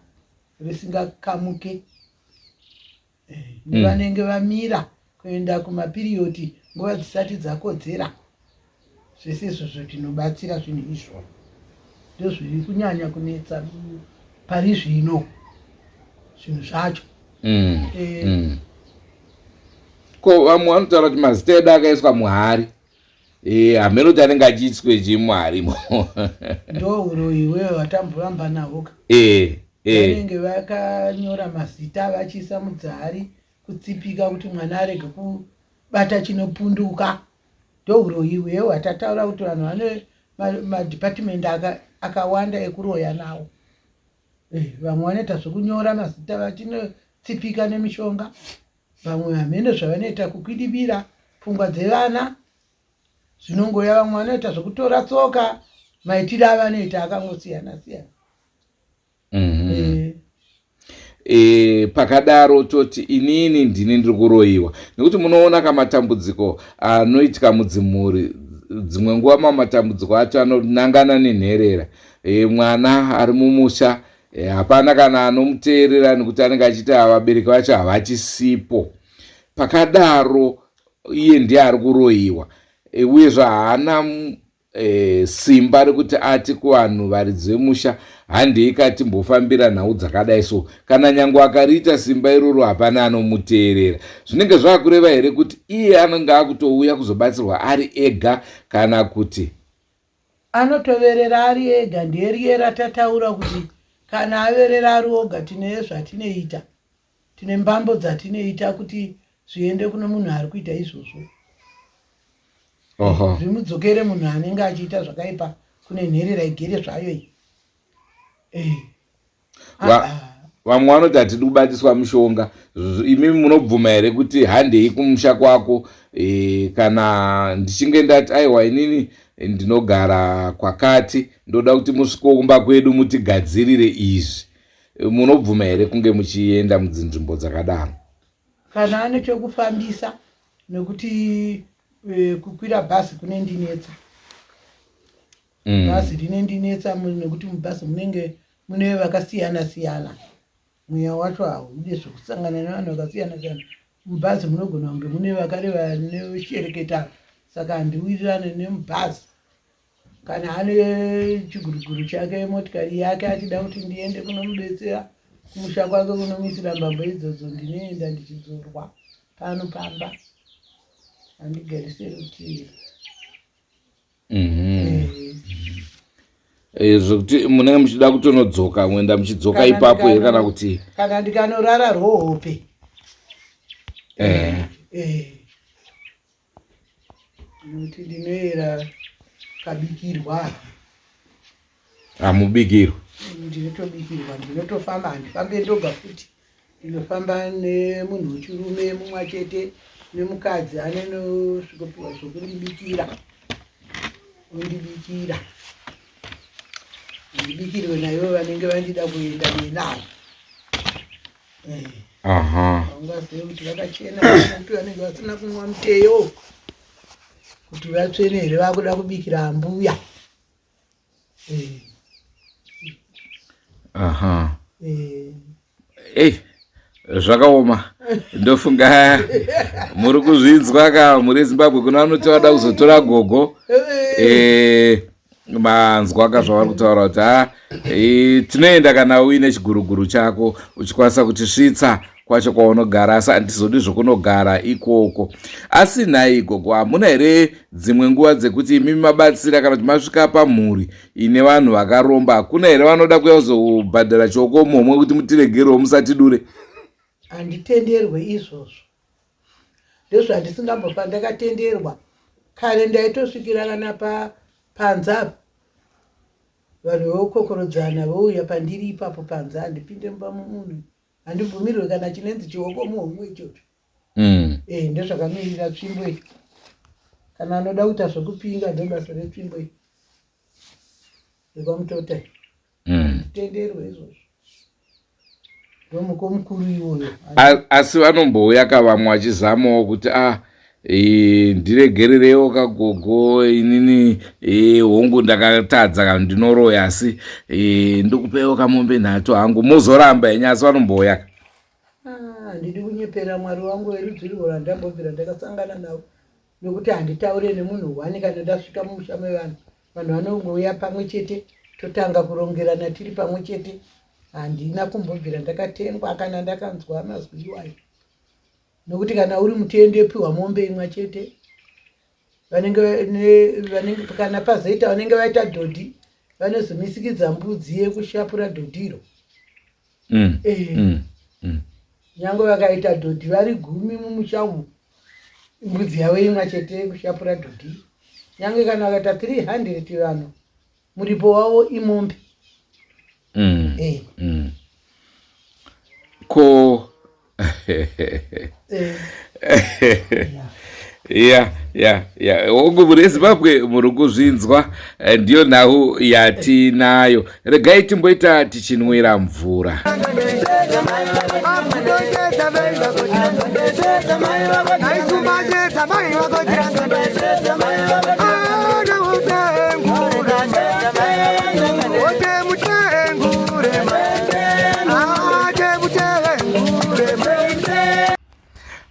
risingakamuke, nevanenge vamira kuenda kumapiriyodi nguva dzisati dzakodzera, zvese izvozvo tinobatsira zvinhu izvozvo. Ndozviri kunyanya kunetsa pari zvino zvinhu zvacho. Ko vamwe vanotaura kuti mazita edu akaiswa muhari. Hameno kuti anenge achiiswe chii muhari imo. Ndo uroyi iwewe watamboramba nahwo ka. Vanenge vakanyora mazita vachiisa mudzahari kutsipika kuti mwana arege kubata chinopunduka. Ndohuroyi iwewe watataura kuti vanhu vane madhipatimendi akawanda ekuroya nawo. Vamwe vanoita zvekunyora mazita vachinotsipika nemishonga. Vamwe hameno zvavanoita kukwidibira pfungwa dzevana zvinongouya. Vamwe vanoita zvekutora tsoka, maitiro avanoita akangosiyana siyana. Pakadaro toti inini ndini ndiri kuroyiwa, nekuti munoona kamatambudziko anoitika mudzimhuri dzimwe nguva mamwe matambudziko acho anonangana nenherera. Mwana ari mumusha, hapana kana anomuteerera nekuti anenge achiti vabereki vacho havachisipo. Pakadaro iye ndiye ari kuroyiwa, uyezve haana simba rekuti ati kuvanhu varidzi vemusha handei katimbofambira nhau dzakadai so. Kana nyange akariita simba iroro, hapana anomuteerera. Zvinenge zvakureva here kuti iye anenge akutouya kuzobatsirwa ari ega, kana kuti Anotoverera ari ega? Nderiye ratataura kuti kana averera ari oga, tine zvatinoita, tine mbambo dzatinoita kuti zviende kune munhu ari kuita izvozvo, zvimudzokere munhu anenge achiita zvakaipa kune nherera igere zvayo iyi. Vamwe vanoti hatidi kubatiswa mushonga. Imi munobvuma here kuti handei kumusha kwako, kana ndichinge ndati aiwa, inini ndinogara kwakati, ndoda kuti musvikewo kumba kwedu mutigadzirire izvi, munobvuma here kunge muchienda mudzinzvimbo dzakadaro? Kana ane chekufambisa, nekuti kukwira bhazi kunendinetsa. Bhazi rinendinetsa nekuti mubhazi munenge mune vakasiyana siyana. Mweya wacho haude zvekusangana nevanhu vakasiyana siyana. Mubhazi munogona kunge mune vakareva neshereketa, saka handiwirirane nemubhazi. Kana ane chiguruguru chake, motikari yake, achida kuti ndiende kunomubetsera kumusha kwake kunomuisira mbambo idzodzo, ndinoenda ndichidzorwa pano pamba, handigarise rutivi. Zvekuti munenge muchida kutonodzoka, muenda muchidzoka ipapo here, kana kuti? Kana ndikanorara rohope. Nokuti ndinoera kabikirwa. Hamubikirwa? Ndinotobikirwa, ndinotofamba. Handifambe ndoga futi, ndinofamba nemunhu wechirume mumwe chete nemukadzi anenosvikopiwa zvokundibikira, ondibikira, ndibikirwe naivo vanenge vandida kuenda nenavo. Ungazive kuti vakachena, kuti vanenge vasina kumwa muteyo kuti vatsvene here vakuda kubikira ambuya. Ei, zvakaoma. Ndofunga muri kuzvinzwa ka, muri Zimbabwe. Kuna vanoti vada kuzotora gogo, manzwa ka zvavari kutaura kuti ha, tinoenda kana uine chiguruguru chako uchikwanisa kutisvitsa kwacho kwaunogara, asi handizodi zvokunogara ikoko. Asi nhai gogo, hamuna here dzimwe nguva dzekuti imimi mabatsira kana kuti masvika pamhuri ine vanhu vakaromba, hakuna here vanoda kuya kuzobhadhara chioko muhomwe kuti mutiregerewo, musatidure? Handitenderwe izvozvo, ndozvandisingambofa ndakatenderwa. Kare ndaitosvikira kana panze apa, vanhu vokokorodzana vouya pandiri ipapo panze. Handipinde mumba mumunhu, handibvumirwe kana chinenzi chioko muhomwe ichocho. Ndozvakamirira tsvimbo iyi. Kana anoda kuita zvekupinga, ndobasa retsvimbo iyi rekwamutota. Tenderwe izvozvo, ndomuko mukuru iwoyo. Asi vanombouya ka vamwe vachizamawo kuti a ndiregererewo kagogo, inini hongu ndakatadza kana ndinoroya, asi ndikupewo kamombe nhatu hangu, mozoramba henyu, asi vanombouya ka? Ah, handidi kunyepera Mwari wangu werudzi rwo randambobvira ndakasangana navo, nekuti handitaure nemunhu one. Kana ndasvika mumusha mevanhu, vanhu vanongouya pamwe chete. Totanga kurongerana tiri pamwe chete. Handina kumbobvira ndakatengwa kana ndakanzwa mazwi iwayo. Nokuti kana uri muteyo ndopiwa mombe imwe chete. Vanenge vanenge kana pazoita vanenge vaita dhodhi vanozomisikidza mbudzi yekushapura dhodhi iro. Eh. Nyange vakaita dhodhi vari gumi mumusha umu, mbudzi yavo imwe chete yekushapura dhodhi. Nyange kana vakaita 300 vanhu, muripo wavo imombe. Eh. Ko Eh. Ya, hongu, mhuri yeZimbabwe, muri kuzvinzwa, ndiyo nhau yatinayo. Regai timboita tichinwira mvura.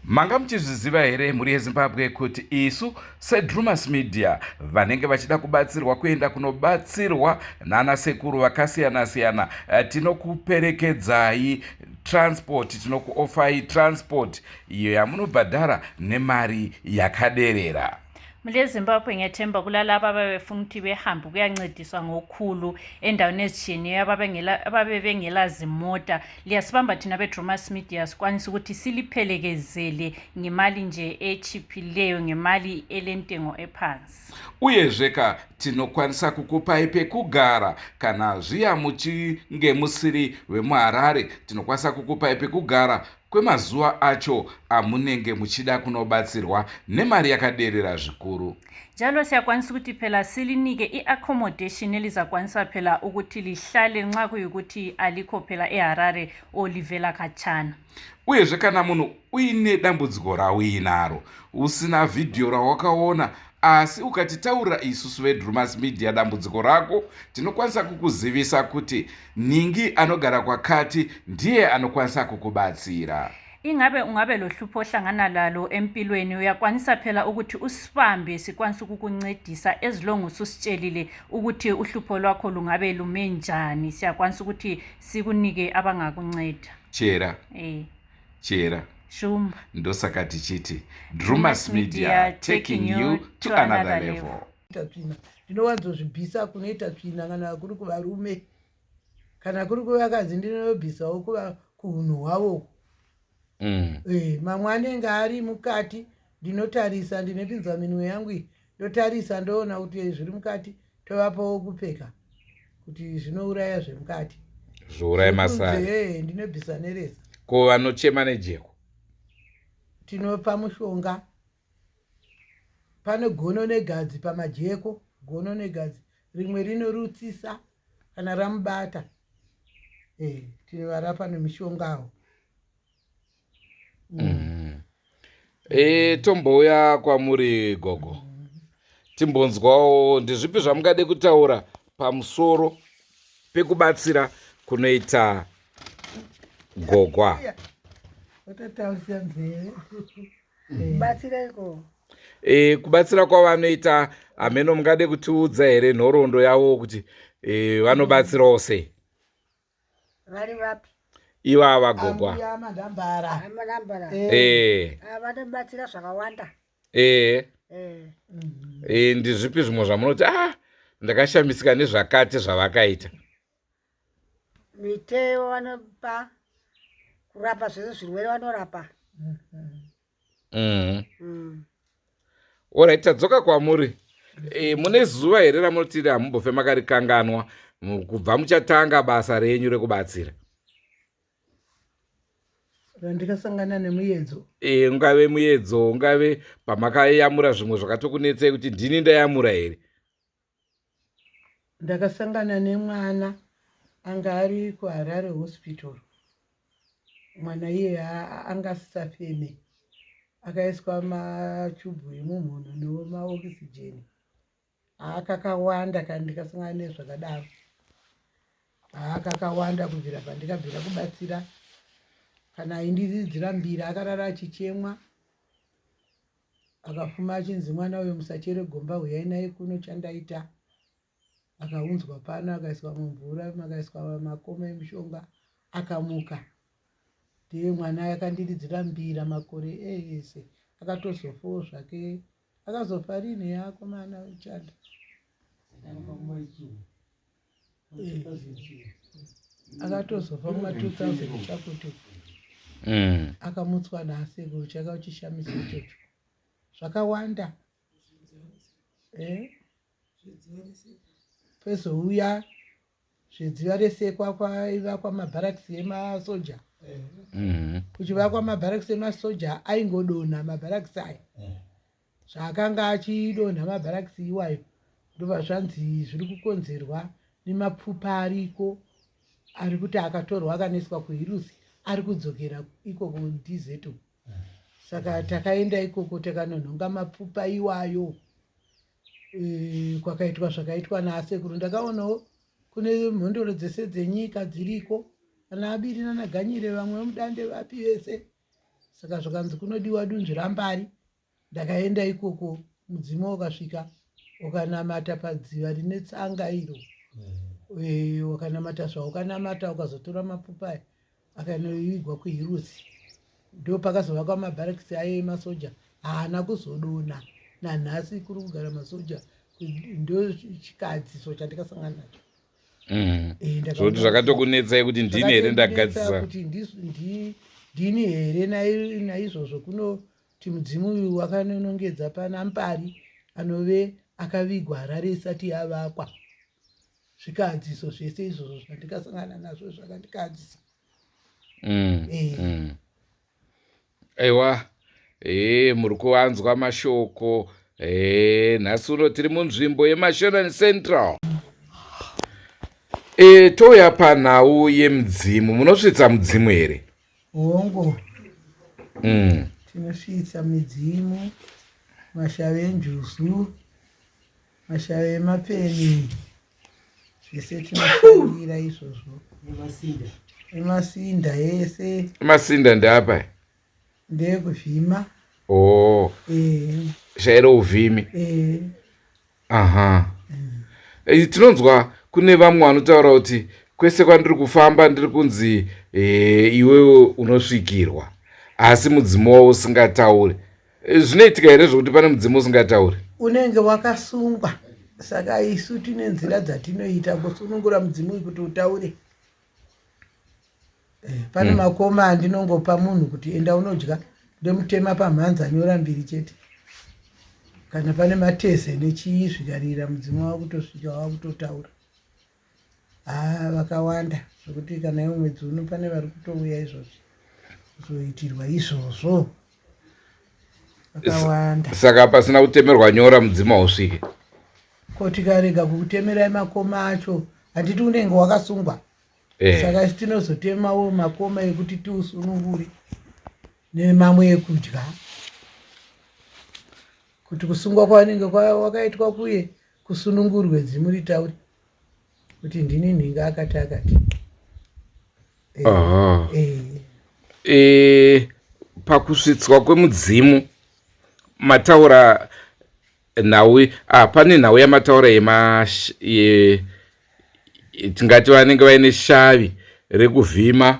Manga muchizviziva here, mhuri yeZimbabwe, kuti isu seDrumas Media, vanenge vachida kubatsirwa kuenda kunobatsirwa nana sekuru vakasiyana-siyana, tinokuperekedzai transport, tinokuofai transport iyo yamunobhadhara nemari yakaderera? Mule Zimbabwe, ngiyethemba kulalabo ababefuna ukuthi behambe kuyancediswa ngokhulu endaweni ezitshiyeneyo, ababebengela zimota. Liyasibamba thina beDrumas Media, sikwanisa ukuthi siliphelekezele ngemali nje echiphileyo, ngemali elentengo ephansi. Uyezve ka tinokwanisa kukupai pekugara kana zviya muchinge musiri vemuHarare. Tinokwanisa kukupai pekugara kwemazuva acho amunenge muchida kunobatsirwa nemari yakaderera zvikuru. Njalo siyakwanisa ukuthi phela silinike i-accommodation elizakwanisa phela ukuthi lihlale nxa kuyikuthi alikho phela eHarare or livela khatshana. Uyezve kana munhu uine dambudziko rauinaro, usina vhidhiyo rawakaona, asi ukatitaurira isusu veDrumas Media dambudziko rako, tinokwanisa kukuzivisa kuti ningi anogara kwakati ndiye anokwanisa kukubatsira. Ingabe ungabe lohlupho ohlangana lalo empilweni, uyakwanisa phela ukuthi usibambe, sikwanise ukukuncedisa as long ususitshelile ukuthi uhlupho lwakho lungabe lume njani. Siyakwanisa ukuthi sikunike abangakunceda. Chera. Chera. Shumba. Ndosaka tichiti Drumas Media, taking you to another level. Kuita tsvina, ndinowanzozvibvisa kunoita tsvina kana kuri kuvarume. Kana kuri kuvakadzi, ndinobvisawo kuhunhu hwavo. Mamwe anenge ari mukati, ndinotarisa, ndinopinza minwe yangu iyi, ndotarisa, ndoona kuti zviri mukati, tovapawo kupfeka kuti zvinouraya zvemukati. Zvouraya masari. Ndinobvisa nereza. Ko vanochema nejeko? Tinopa mushonga. Pane gono negadzi pamajeko. Gono negadzi rimwe rinorutsisa kana ramubata. Tinovarapa nemishongawo. Tombouya kwamuri gogo, timbonzwawo ndezvipi zvamungade kutaura pamusoro pekubatsira kunoita gogwa. Ototaurisa nzeve. Batsiraiko? Kubatsira kwavanoita, hameno mungade kutiudza here nhoroondo yavo kuti vanobatsirawo sei? Vari vapi? Ivava gogwa. Ambuya Mandambara. Amanambara. Vanobatsira zvakawanda. Ndizvipi zvimwe zvamunoti, ah, ndakashamisika nezvakati zvavakaita? Miteyo vanopa, kurapa zvese zvirwere vanorapa. Alright, tadzoka kwamuri. Mune zuva here ramunoti hamumbofe makarikanganwa kubva muchatanga basa renyu rekubatsira? Randikasangana nemuedzo? Ungave muedzo, ungave pamakayamura zvimwe zvakatokunetsei kuti ndini ndayamura here? Ndakasangana nemwana anga ari kuHarare Hospital. Mwana iye anga asisafeme, akaiswa machubhu emumhuno nemaokisijeni akakawanda. Kana ndikasangana nezvakadaro, akakawanda kubvira pandikabvira kubatsira. Kana aindiridzira mbira, akarara achichemwa, akafuma achinzi, "Mwana uyo musachere gomba, huyai naye kuno." Chandaita. Akaunzwa pano akaiswa mumvura makaiswa makoma emishonga akamuka. Ndiye mwana akandiridzira mbira makore ese akatozofawo zvake. Akazofa rini akomana uchanda? Eh, akatozofa kuma 2000 chakuti Akamutswa naasekuru chaka chishamiso ichocho zvakawanda eh? Pezouya zvedziva resekwa kwaivakwa mabharakisi emasoja. Kuchivakwa mabharakisi emasoja aingodonha mabharakisi aya. Zvaakanga achidonha mabharakisi iwayo ndobva zvanzi zviri kukonzerwa nemapfupa ariko ari kuti akatorwa akanoiswa kuhirusi ari kudzokera ikoko DZ uko. Saka takaenda ikoko takanonhonga mapfupa iwayo e, kwakaitwa zvakaitwa naasekuru. Ndakaonawo kune mhondoro dzese dzenyika dziriko ana abiri nana ganyire vamwe vemudande vapi vese. Saka zvakanzi kunodiwa dunzvi rambari. Ndakaenda ikoko mudzimu wakasvika ukanamata padziva rine tsanga iro. Eh, wakanamata zvaukanamata ukazotora mapfupa aya akanoivigwa kuhiruzi. Ndopakazovakwa mabharakisi ayo emasoja haana kuzodonha nanhasi kuri kugara masoja ndochikadziso chandikasangana nacho. Eh, Zvoti zvakatokunetsai kuti ndini here ndagadzisa? Kuti ndini here naizvozvo kunoti mudzimu uyu wakanonongedza pana Mpari anove akavigwa Harare isati yavakwa. Zvikadziso zvese izvozvo zvandikasangana nazvo zvakandikadzisa. Eh. Aiwa, muri kuvanzwa mashoko. Nhasi uno tiri munzvimbo yeMashonaland Central. Touya panhau yemudzimu. Munosvitsa mudzimu here? Hongu. Tinosvitsa midzimu, mashavi enjuzu, mashavi emapeni, zvese tinoshandira izvozvo. Emasinda ese. Emasinda ndeapa? Ndeyekuvhima. Oh. Eh. Shairo uvhimi. Eh. Aha. Tinonzwa kune vamwe vanotaura kuti kwese kwandiri kufamba ndiri kunzi iwewe unosvikirwa asi mudzimu wavo usingatauri. Zvinoitika here zvekuti pane mudzimu usingatauri? Unenge wakasungwa, saka isu tine nzira dzatinoita kusunungura mudzimu uyu kuti utaure. Pane makoma andinongopa munhu kuti enda unodya, ndomutema pamhanza nyora mbiri chete. Kana pane mateze nechii zvikarira mudzimu wakutosvika wakutotaura. Haa vakawanda zvekuti kana iwo mwedzi uno pane vari kutouya izvozvi kuzoitirwa izvozvo. Vakawanda. Saka pasina kutemerwa nyora mudzimu hausvike? Ko tikarega kukutemerai makoma acho handiti unenge wakasungwa? Saka isu tinozotemawo makoma ekuti tiusunungure nemamwe ekudya kuti kusungwa kwavanenge wakaitwa kuye kusunungurwe dzimu ritaure kuti ndini nhinga akati akati. Pakusvitswa kwemudzimu mataura nhau, pane nhau yamataura tingati vanenge vaine shavi rekuvhima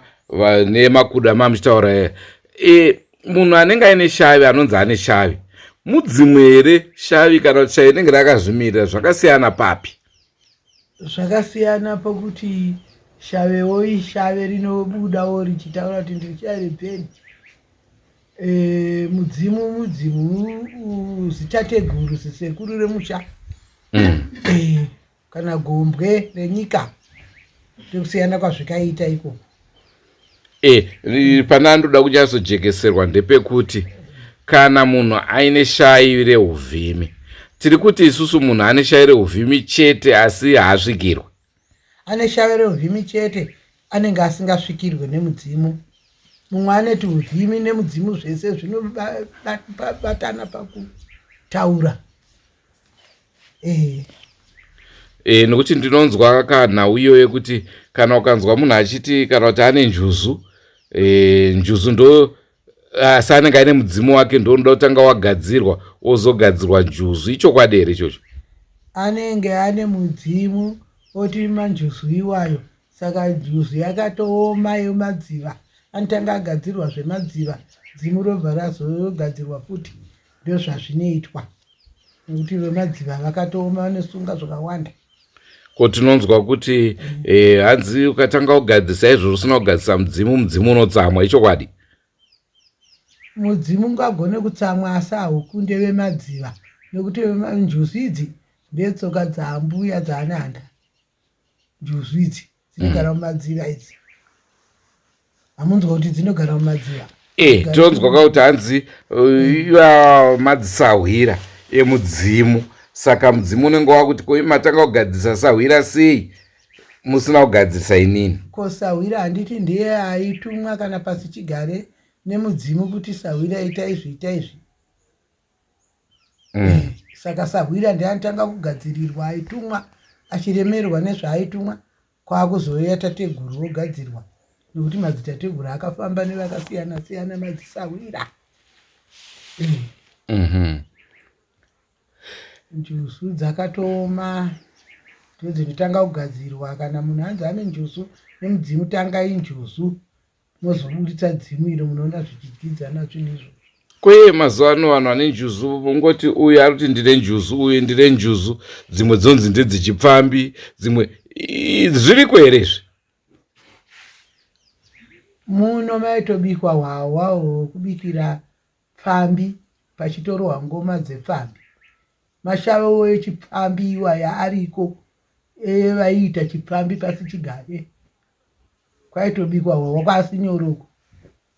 nemakudo amamuchitaura. Munhu anenge aine shavi anonzi ane shavi mudzimu here shavi kana kuti shavi rinenge rakazvimirira? Zvakasiyana papi? Zvakasiyana pokuti shavewo ishave rinobudawo richitaura kuti ndiri shavi rebheni. Mudzimu mudzimu zitateguru zisekuru remusha. Kana gombwe renyika, ndokusiyana kwazvikaita ikoko. Pana andoda kunyatsojekeserwa ndepekuti kana munhu aine shavi reuvhimi, tiri kuti isusu munhu ane shavi reuvhimi chete asi haasvikirwe. Ane shavi reuvhimi chete anenge asingasvikirwe nemudzimu. Mumwe aneti uvhimi nemudzimu zvese zvinobatana pakutaura. Nokuti ndinonzwa kanhau iyoyo yekuti kana ukanzwa munhu achiti kana kuti ane njuzu, njuzu ndo asi anenge aine mudzimu wake ndo unoda kutanga wagadzirwa ozogadzirwa njuzu. Ichokwadi here ichocho? Anenge ane mudzimu oti manjuzu iwayo saka njuzu yakatooma yemadziva anotanga agadzirwa zvemadziva dzimu robva razogadzirwa futi ndozvazvinoitwa nekuti vemadziva vakatooma vanosunga zvakawanda. Ko tinonzwa kuti eh, hanzi ukatanga kugadzisa izvo usina kugadzisa mudzimu mudzimu unotsamwa ichokwadi? Mudzimu ungagone kutsamwa asi haukunde vemadziva nekuti njuzu idzi ndetsoka dzaambuya dzaananda njuzu idzi dzinogara mm. mumadziva idzi hamunzwa kuti dzinogara mumadziva e tinonzwa ka kuti hanzi uh, madzisahwira emudzimu saka mudzimu unenge wakuti ko matanga kugadzirisa sahwira sei musina kugadzirisa inini ko sahwira handiti ndiye aitumwa kana pasi chigare nemudzimu kuti sahwira ita izvi ita izvi mm. Eh, saka sahwira ndiye anotanga kugadzirirwa aitumwa achiremerwa nezvaaitumwa Kwakuzouya tateguru vogadzirwa nekuti madzitateguru akafamba nevakasiyana siyana madzisahwira. Mm -hmm. Njuzu dzakatooma ndodzinotanga kugadzirwa kana munhu anzi ane njuzu nemudzimu tangai njuzu mozoburitsa dzimu iro munoona zvichidyidzana zvinhu izvozvo. Kweye mazuva ano vanhu vane njuzu vongoti uyu ari kuti ndine njuzu uyu ndine njuzu dzimwe dzonzi ndedzechipfambi dzimwe zviriko here izvi? Muno maitobikwa hwahwa hwekubikira pfambi pachitorohwa ngoma dzepfambi. Mashavewo echipfambi iwaya ariko evaiita chipfambi pasichigare. Kwaitobikwa hwahwa kwasinyoro uko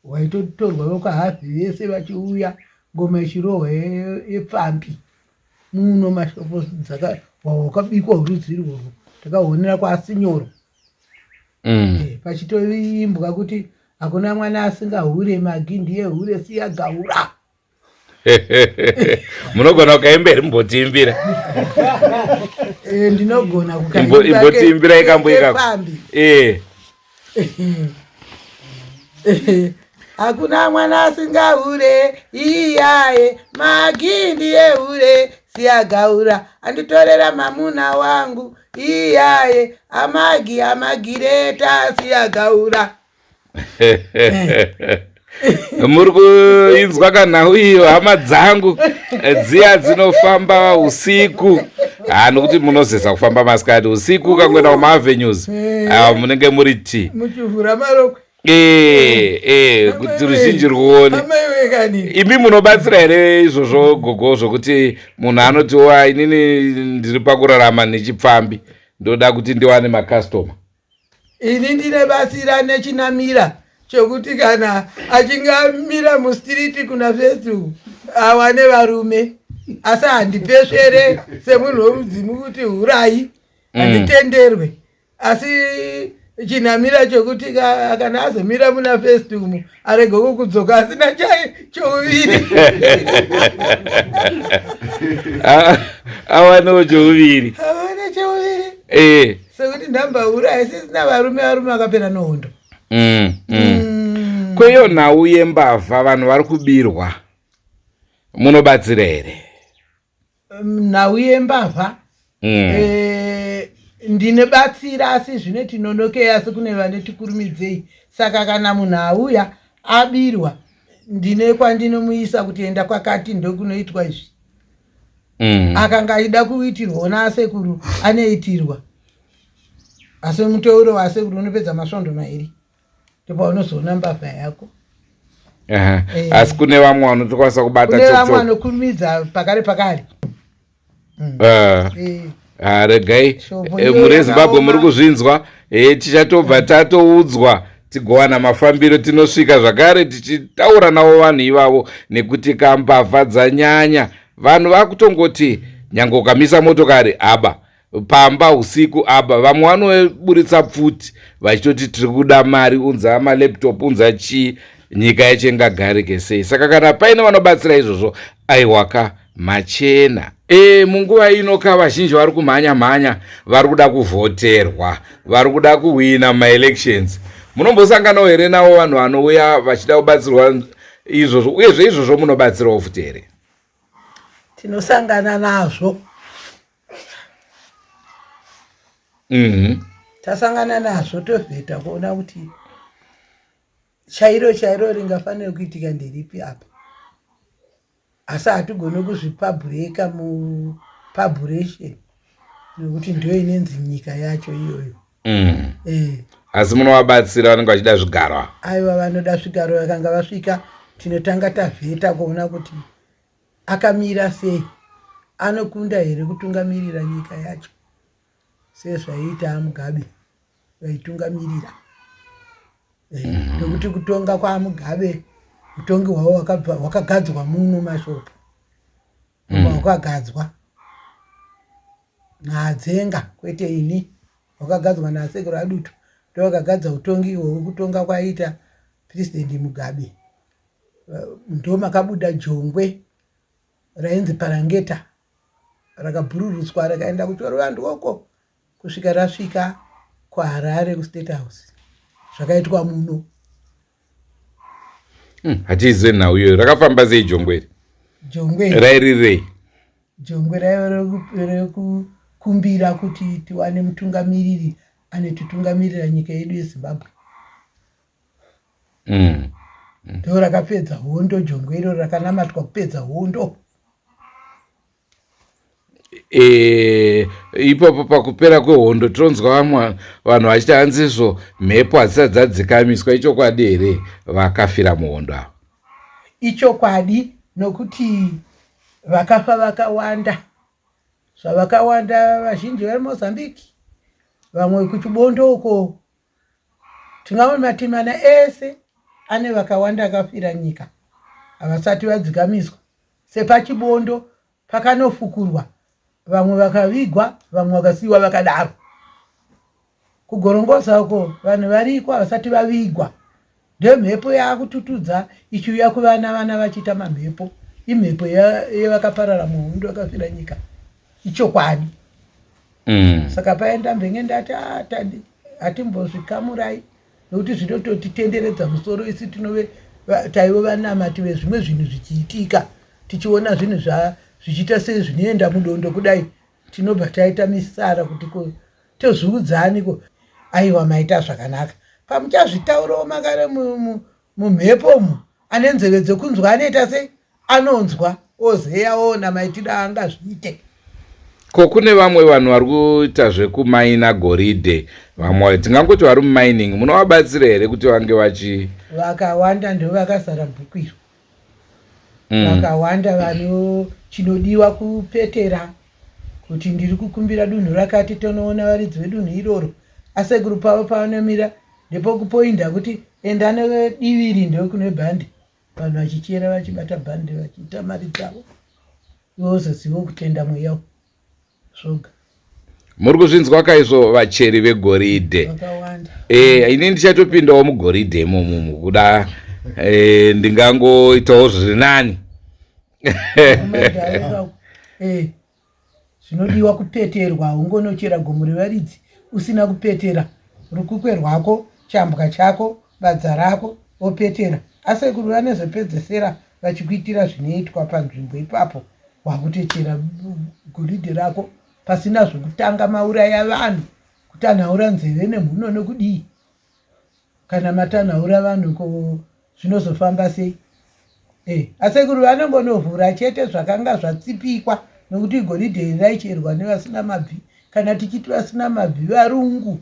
hwaitotorwa vekwahavi vese vachiuya ngoma ichirohwa yepfambi muno mashopo dzaka hwahwa hwakabikwa hurudzi irworwo takahuonera kwasinyoro mm. Eh, pachitoimbwa kuti hakuna mwana asingahure magi ndiye hure siya gaura munogona kukaimba here mumbotiimbira eh, ndinogona kukaimbotiimbira ikambo ikako eh. hakuna mwana asingahure iyaye magi ndiye hure siyagaura anditorera mamuna wangu iyaye amagi amagireta siyagaura muri kuinzwa kanhau iyo hama dzangu dziya dzinofamba usiku ha nokuti munozeza kufamba masikati usiku ukangoenda kumaavenues ah, munenge muri t muchivhura marokwe ee eh, kuti ruzhinji rwuone imi munobatsira here izvozvo gogo zvokuti munhu anoti wa inini ndiri pakurarama nechipfambi ndoda kuti ndiwane makastoma Ini ndine batsira nechinamira chokuti kana achinge amira mustiriti kuna Facebook awane varume asi handipesvere semunhu wemudzimu kuti hurai mm. handitenderwe mm. asi chinamira chokuti kana azomira muna Facebook arege kukudzoka asina chai chouviri awanewo chouviri awane chouviri eh. Sekuti ndambaura isisina varume varume vakapera nohondo mm, mm. Mm. Kweyo nhau yembavha vanhu vari kubirwa munobatsira here? Mm, nhau yembavha mm. e, ndinobatsira asi zvine tinonokei asi kune vane tikurumidzei saka kana munhu auya abirwa ndine kwandinomuisa kuti enda kwakati ndokunoitwa izvi mm. Akanga achida kuitirwa naasekuru anoitirwa asi muteuro waasekuru unopedza masvondo mairi ndopaunozoona mbavha yako. Eh. Asi kune vamwe vanotokwanisa kubata kune vamwe vanokurumidza pakare pakare. Mm. Eh. Eh. Ah, regai mhuri yezimbabwe muri kuzvinzwa tichatobva tatoudzwa tigowana mafambiro tinosvika zvakare tichitaura navo vanhu ivavo nekuti kambavha dzanyanya vanhu vakutongoti nyange ukamisa motokari aba pamba usiku aba vamwe vanoburitsa pfuti vachitoti tiri kuda mari unza malaptop unza chii nyika yacho ingagarike sei saka kana paine vanobatsira izvozvo aiwaka machena e, munguva ino ka vazhinji vari kumhanya mhanya vari kuda kuvhoterwa vari kuda kuhwina maelections munombosanganawo here navo vanhu vanouya vachida kubatsirwa izvozvo uyezve izvozvo munobatsirawo futi here tinosangana nazvo. Tasangana nazvo tovheta kuona kuti chairo chairo ringafanira kuitika nderipi apa. Asi hatigone kuzvipabhureka mupabhuration nekuti ndiyo inenzi nyika yacho iyoyo. Asi munovabatsira vanenge vachida zvigaro? Aiwa, vanoda zvigaro vakanga vasvika tinotanga tavheta kuona kuti akamira sei, anokunda here kutungamirira nyika yacho sezvaiita aMugabe vaitungamirira. Nekuti kutonga kwaMugabe, utongi hwavo hwakagadzwa muno mashopu, hwakagadzwa naadzenga kwete ini, hwakagadzwa nasekuru adutu, ndovakagadza utongi hwekutonga kwaiita President Mugabe. Ndo makabuda jongwe rainzi Parangeta, rakabhururutswa rakaenda kuChorovandu uko kusvika rasvika kuHarare kuState House, zvakaitwa muno. Hatizive nhau iyoyo, rakafamba sei jongwe iri? Jongwe rairirei? Jongwe raiva rekukumbira kuti tiwane mutungamiriri anotitungamirira nyika yedu yeZimbabwe. Ndo rakapedza hondo jongwe iro, rakanamatwa kupedza hondo. Ipapo pakupera kwehondo tinonzwa vamwe vanhu vachiti hanzizvo mhepo hadzisati dzadzikamiswa. Ichokwadi here vakafira muhondo ava? Ichokwadi, nokuti vakafa vakawanda, zvavakawanda, vazhinji vari Mozambique, vamwe kuChibondo uko. Tingave matimana ese ane vakawanda akafira nyika havasati vadzikamiswa. SepaChibondo pakanofukurwa, vamwe vakavigwa, vamwe vakasiyiwa vakadaro. KuGorongoza uko vanhu variko havasati vavigwa. Ndemhepo yaakututudza ichiuya kuvana, vana vachiita mamhepo, imhepo yevakaparara muhondo vakafira nyika, ichokwadi. Saka paenda mbenge ndati, "Ah, hatimbozvikamurai nekuti zvinototitenderedza musoro. Isi tinove taive vanamati vezvimwe zvinhu zvichiitika, tichiona zvinhu zvichiita sezvinoenda mudondo kudai, tinobva taita misara kuti ko tozviudzaniko? Aiwa, maita zvakanaka pamuchazvitaurawo makare mumhepo umu. Ane nzeve dzekunzwa anoita sei? Anonzwa, ozeya, oona maitiro aangazviite. Ko kune vamwe vanhu vari kuita zvekumaina goridhe, vamwe tingangoti vari mumining, munovabatsira here kuti vange vachi Vakawanda ndo vakazara bhuku iro. Vakawanda vano chinodiwa kupetera kuti ndiri kukumbira dunhu rakati, tonoona varidzi vedunhu iroro, asekuru pavo pavanomira ndepokupoinda kuti enda nediviri, ndokune bhandi. Vanhu vachichera, vachibata bhandi, vachiita mari dzavo, iwe wozoziva kutenda mweya zvoga. Muri kuzvinzwa kaizvo, vacheri vegoridhe? Vakawanda. Ini ndichatopindawo mugoridhe imomo kuda ndingangoitawo zviri nani. Kumadhaira, zvinodiwa kupeterwa. Ungonochera gomo revaridzi usina kupetera rukukwe rwako, chambwa chako, badza rako, wopetera. Asekuru vanozopedzesera vachikuitira zvinoitwa panzvimbo ipapo, wakutochera goridhe rako pasina zvokutanga mauraya vanhu, kutanhaura nzeve nemhuno nokudii. Kana matanhaura vanhu, ko zvinozofamba sei? Asekuru vanongonovhura chete zvakanga zvatsipikwa, nokuti goridhe iri raicherwa nevasina mabvi. Kana tichiti vasina mabvi, varungu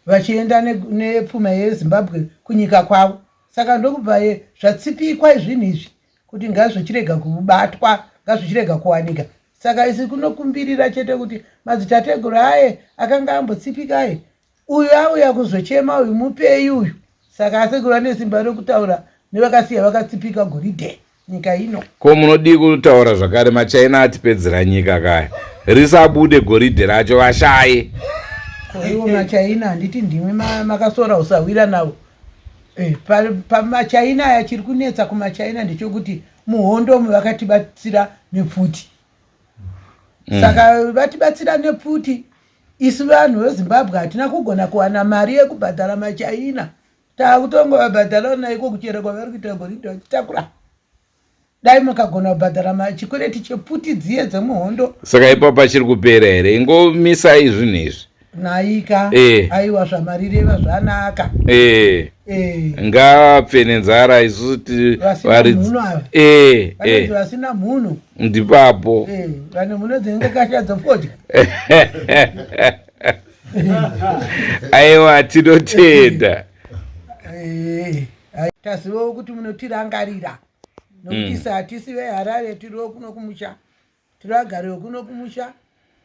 vachienda nepfuma yeZimbabwe kunyika kwavo. Saka ndokubva zvatsipikwa zvinhu izvi kuti ngazvichirega kubatwa, ngazvichirega kuwanika. Saka isi kunokumbirira chete kuti madzitateguru aye akanga ambotsipika aye, uyu auya kuzochema uyu, mupei uyu. Saka asekuru ane simba rekutaura nevakasiya vakatsipika goridhe nyika ino. Ko munodii kutaura zvakare maChina atipedzera nyika kaya, risabude goridhe racho, vashaye? Ko iwo maChina, handiti ndimwe makasora usawira navo? Pamachaina aya, chiri kunetsa kumaChina ndechekuti muhondo umu vakatibatsira nepfuti. Saka vatibatsira nepfuti, isu vanhu veZimbabwe hatina kugona kuwana mari yekubhadhara maChina. Taakutongovabhadhara naiko kuchera kwavari kuita goridhe vachitakura. Dai mukagona kubhadhara chikwereti chepfuti dziye dzemuhondo. Saka ipapo pachiri kupera here? Ingomisai zvinhu izvi. Naika Eh. aiwa zvamarireva zvanaka Eh. Eh, Ngavapfe nenzara isusu ti Vasina varidzi. mhuno ava. Eh, Vanonzi eh. vasina mhuno. Ndipapo. Eh, vane mhuno dzinenge kasha dzofodya. Aiwa tinotenda. Eh, ai, tazivawo kuti munotirangarira nokuti hatisi veHarare, tiriwo kuno kumusha, tiri vagari vekuno kumusha.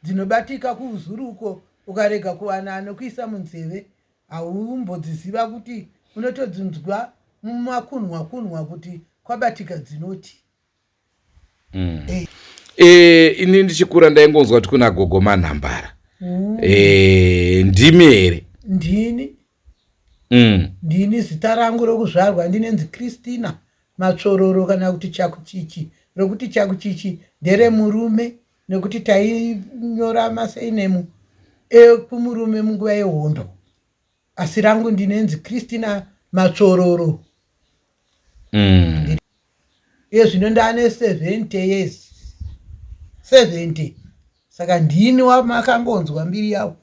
Dzinobatika kuuzuru uko, ukarega kuwana anokuisa munzeve haumbodziziva, kuti unotodzinzwa mumakunhwa kunhwa kuti kwabatika dzinoti. Ini ndichikura ndaingonzwa kuti kuna gogo Manhambara. Ndimi here? Ndini. Ndini. Zita rangu rokuzvarwa ndinenzi Christina Matsvororo kana kuti Chakuchichi. Rokuti Chakuchichi nderemurume, nekuti tainyora masurname ekumurume munguva yehondo, asi rangu ndinenzi Christina Matsvororo. Iye zvino ndaane 70 years, 70. Saka ndini wamakangonzwa mbiri yavo.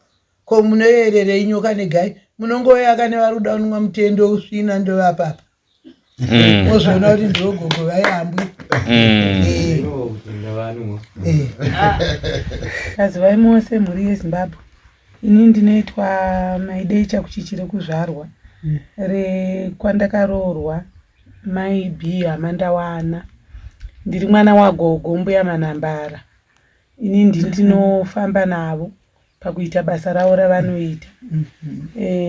Ko munoyererei nyoka negai? Munongoyaka nevari kuda kunwa mutendo usvina ndovapapa, mozoona kuti ndogogo vaihambwi. Kazivai mose mhuri yeZimbabwe. Ini ndinoitwa Maidei Chakuchichi rekuzvarwa, rekwandakaroorwa Mai B Hamandawana. Ndiri mwana wagogo Mbuya Manhambara. Ini ndinofamba navo pakuita basa ravo ravanoita.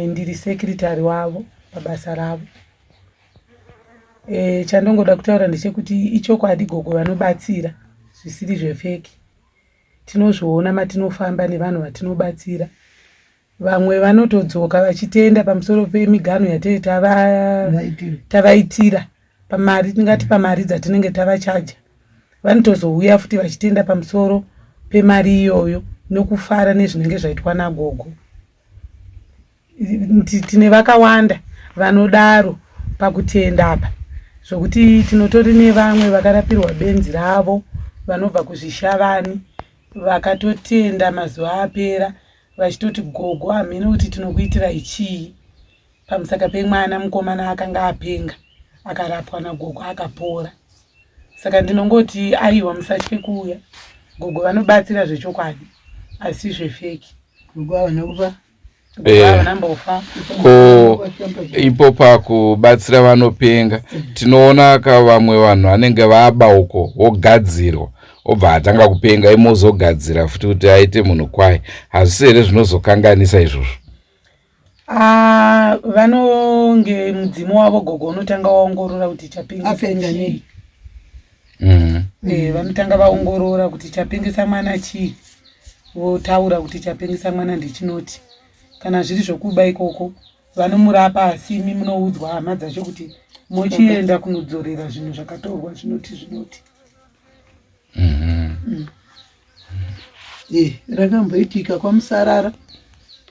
Ndiri secretary wavo pabasa ravo. Chandongoda kutaura ndechekuti ichokwadi, gogo vanobatsira zvisiri zvefake. Tinozviona matinofamba nevanhu vatinobatsira. Vamwe vanotodzoka vachitenda pamusoro pemiganho yatee tavaitira pamari, tingati pamari dzatinenge tavachaja. Vanotozouya futi vachitenda pamusoro pemari iyoyo nokufara nezvinenge zvaitwa nagogo. Tine vakawanda vanodaro pakutenda apa, zvokuti tinotori nevamwe vakarapirwa benzi ravo vanobva kuzvishavani vakatotenda mazuva apera vachitoti, "Gogo, hamene kuti tinokuitirai chii," pamusaka pemwana mukomana akanga apenga, akarapwa nagogo akapora. Saka ndinongoti aiwa, musatye kuuya, gogo vanobatsira zvechokwadi asi zvefake. Gogo havana kufa. Gogo havana mbofa. Ko ipo pakubatsira vanopenga, tinoona ka vamwe vanhu vanenge vaba uko, wogadzirwa, obva atanga kupenga, imozogadzira futi kuti aite munhu kwaye. Hazvisi here zvinozokanganisa izvozvo? Ah, vanonge mudzimu wavo gogo unotanga waongorora kuti chapengesa Apenga chii. nei? Vanotanga vaongorora kuti chapengesa mwana chii, votaura kuti chapengesa mwana ndechinoti. Kana zviri zvokuba ikoko vanomurapa, asi imi munoudzwa hama dzacho kuti mochienda kunodzorera zvinhu zvakatorwa zvinoti zvinoti. Rakamboitika kwaMusarara,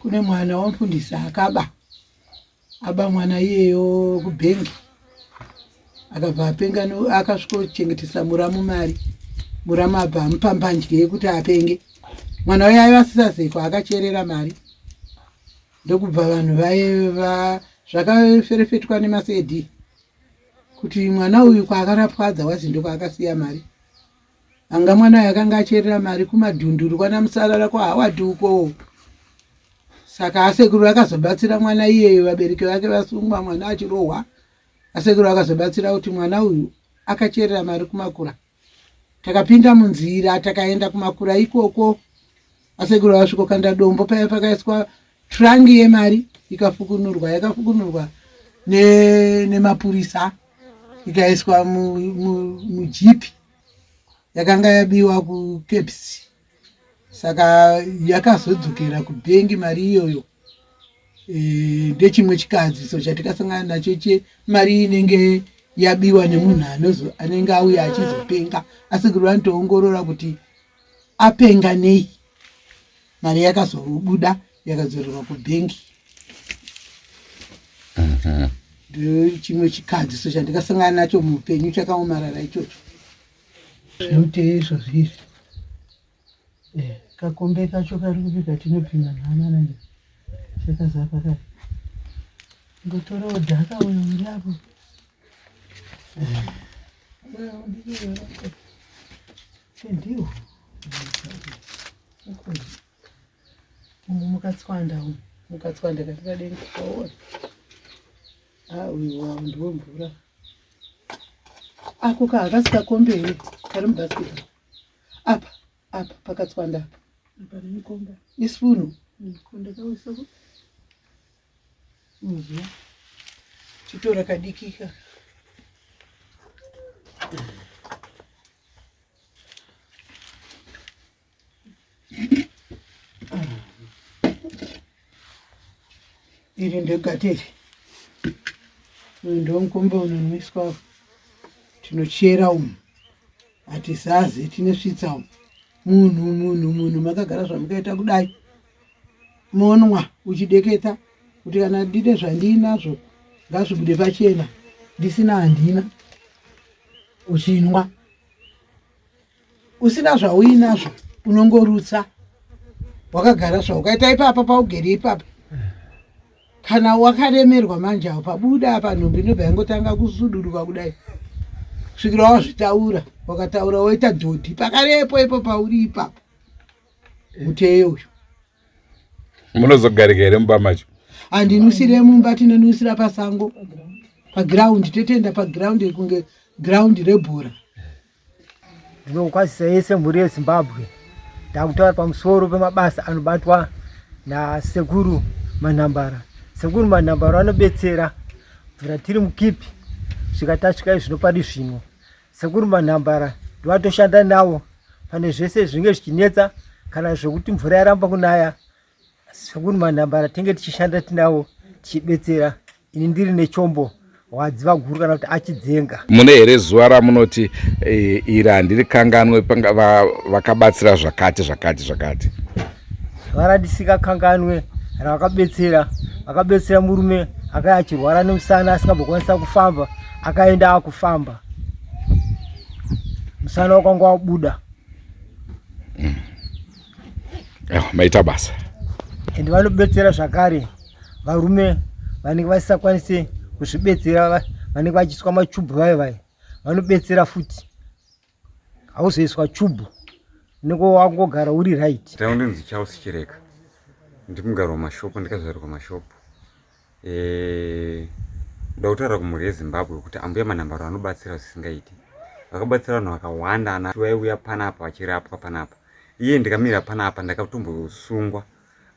kune mwana wamufundisi akaba, aba mwana iyeyo kubhengi, akabva apenga. Akasvikochengetesa muramu mari, muramu abva amupa mbanje yekuti apenge. Mwana uyo aiva asisazekwa, akacherera mari, ndokubva vanhu vaiva zvakaferefetwa nemaCID kuti mwana uyu kwaakarapwadza wazi ndokwaakasiya mari. Anga mwana uyu akanga acherera mari kumadhunduru kwana Musarara kwaHaward uko. Saka asekuru akazobatsira mwana iyeyo, vabereki vake vasungwa, mwana achirohwa. Asekuru akazobatsira kuti mwana uyu akacherera mari kumakura. Takapinda munzira, takaenda kumakura ikoko. Asekuru vasvikokanda dombo paya pakaiswa trunk yemari, ikafukunurwa, yakafukunurwa nemapurisa, ikaiswa mujeep yakanga yabiwa kuCABS. Saka yakazodzokera kubhengi mari iyoyo. Ndechimwe chikadziso chatikasangana nacho chemari inenge yabiwa nemunhu anenge auya achizopenga. Asi kuri vanotoongorora kuti apenga nei. Mari yakazobuda, yakadzorerwa kubhengi. Ndechimwe chikadziso chandikasangana nacho muupenyu chakaomarara ichocho. Zvemuteyo izvozvi izvi. Kakombe kacho kari kupi katinopima nhana nani chakazapa kai ngotorawo dhaka uyo uri apo ndiwo umu mukatswanda umu mukatswanda kati padenga waona a uyu wawo ndiwo mvura ako ka hakasi kakombe here kari mubhasikiti apa apa pakatswanda apa Apa nemukomba. isipunu Ndakauisa ku muzuva chitora kadikika iri ndegate iri uyu ndomukombe unonwiswa tinochera umu hatizazi tine svitsa umu munhu munhu munhu makagara zvamukaita kudai monwa uchideketa kuti kana ndine zvandiinazvo ngazvibude pachena ndisina handina uchinwa usina zvauinazvo unongorutsa wakagara zvaukaita ipapa paugere ipapa kana wakaremerwa manje apo pabuda apa nhumbi inobva yangotanga kusuduruka kudai kusvikira wazvitaura wakataura woita dhodhi pakarepo ipo pauri ipapo muteyo uyu Munozogarika here mumba macho? Handinusire mumba, tinonusira pasango pagiraundi, totoenda pagiraundi kunge giraundi rebhora. Ndinokwazisa yese mhuri yeZimbabwe. Ndakutaura pamusoro pemabasa anobatwa nasekuru Manhambara. Sekuru Manhambara vanobetsera kubvira tiri mukipi kusvika tasvika izvino pari zvino. Sekuru Manhambara ndovatoshanda navo pane zvese zvinenge zvichinetsa kana zvekuti mvura yaramba kunaya. Sekuru Manhambara tinge tichishanda tinavo tichibetsera. Ini ndiri nechombo wadziva guru kana kuti achidzenga. Mune here zuva ramunoti e, iri handirikanganwe vakabatsira zvakati zvakati zvakati? Zuva randisikakanganwe ravakabetsera, vakabetsera murume akaya achirwara nemusana asingambokwanisa kufamba, akaenda akufamba musana wakanga wabuda. Maita basa. Ende vanobetsera zvakare varume vanenge vasisakwanise kuzvibetsera, vanenge vachiiswa machubhu vaye vaye, vanobetsera futi. Hauzoiswa chubhu, unenge wangogara uri right. Ndau ndinzi Charles Chireka, ndimugari waMashopo, ndikazvarirwa Mashopo. Eh, ndoda kutaura kumhuri yeZimbabwe kuti ambuya Manhambaro vanobatsira zvisingaiti. Vakabatsira vanhu vakawanda ana vaiuya panapa vachirapwa panapa. Iye ndikamira panapa ndakatombosungwa.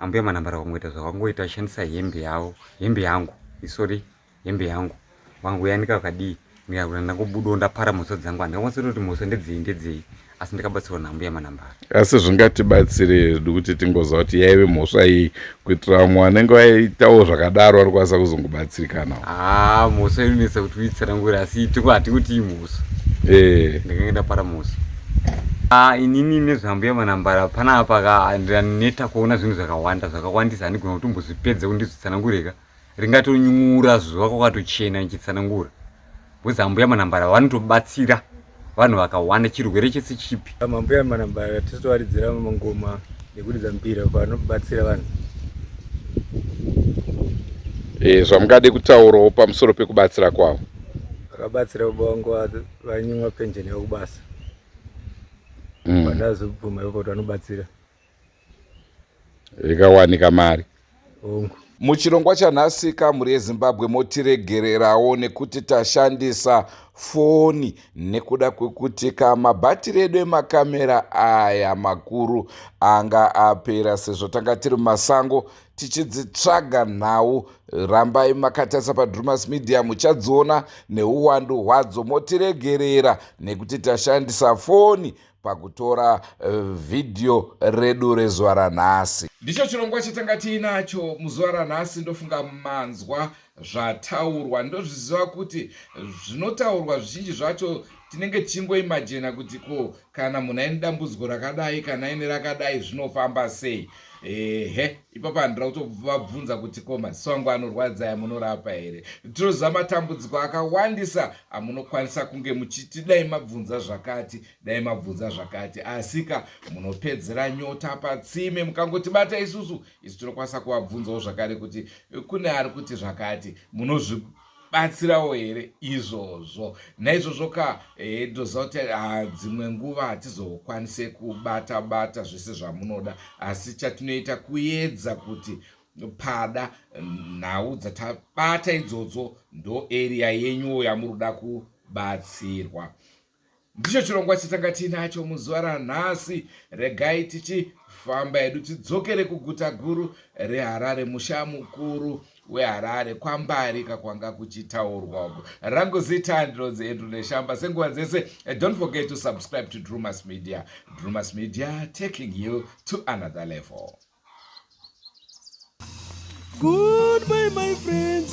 Ambuya Manhambara vangoita zvavangoita vachishandisa hembe yavo, hembe yangu, sorry, hembe yangu. Vangoyanika vakadii ndikakuti ndangobudawo ndapara mhosva dzangu, handingakwanisi kutoti mhosva ndedzei ndedzei, asi ndakabatsirwa naambuya Manhambara. Asi zvingatibatsire zvedu kuti tingoziva kuti yaive mhosva iyi, kuitira vamwe vanenge vaitawo zvakadaro vari kukwanisa kuzongobatsirikanawo. Haa, mhosva inonetsa kuti uitsanangure, asi tiko hatingoti imhosva. Eh. Ndakanga ndapara mhosva. Ah, inini nezvambuya Manhambara panapa ka ndaneta kuona zvinhu zvakawanda zvakawandisa, handigona kutombozvipedza kuti ndizvitsanangure ka. Ringatonyura zuva kwakatochena ndichitsanangura. Because ambuya Manhambara vanotobatsira vanhu vakawanda chirwere chese chipi. Ambuya Manhambara tichitovaridzira mangoma nekuridza mbira vanobatsira vanhu. E, zvamungade kutaurawo pamusoro pekubatsira kwavo? Vakabatsira baba vangu vanyimwa penjeni yavo kubasa. Vandazobvuma ipapo kuti vanobatsira. Ikawanika mari. Hongu. Muchirongwa chanhasi kamhuri yeZimbabwe motiregererawo nekuti tashandisa foni nekuda kwekuti kamabhatiri edu emakamera aya makuru anga apera sezvo tanga tiri mumasango tichidzitsvaga nhau. Rambai makatarisa paDrumas Media muchadziona neuwandu hwadzo. Motiregerera nekuti tashandisa foni pakutora vhidhiyo redu rezuva ranhasi. Ndicho chirongwa chatanga tiinacho muzuva ranhasi. Ndofunga manzwa zvataurwa. Ndozviziva kuti zvinotaurwa zvizhinji zvacho Tinenge tichingoimajina kuti ko kana munhu aine dambudziko rakadai, kana aine rakadai, zvinofamba sei? Ehe, ipapo handira kutovabvunza kuti ko maziso angu anorwadza aya munorapa here? Tinoziva matambudziko akawandisa amunokwanisa kunge muchiti dai mabvunza zvakati, dai mabvunza zvakati, asika munopedzera nyota patsime mukangotibata isusu. Isu tinokwanisa kuvabvunzawo zvakare kuti kune ari kuti zvakati, munozvibatsirawo here izvozvo? Naizvozvo ka eh, ndoziva kuti ah, dzimwe nguva hatizokwanise kubata bata zvese zvamunoda, asi chatinoita kuedza kuti pada nhau dzatabata idzodzo ndo area yenyuwo yamuri kuda kubatsirwa. Ndicho chirongwa chatanga tiinacho muzuva ranhasi. Regai tichifamba hedu tidzokere kuguta guru reHarare, musha mukuru weHarare, kwaMbarika kwanga kuchitaurwa uko. Rangu zita ndinonzi Andrew Neshamba. Senguva dzese, don't forget to subscribe to Drumas Media. Drumas Media, taking you to another level. Goodbye my friends.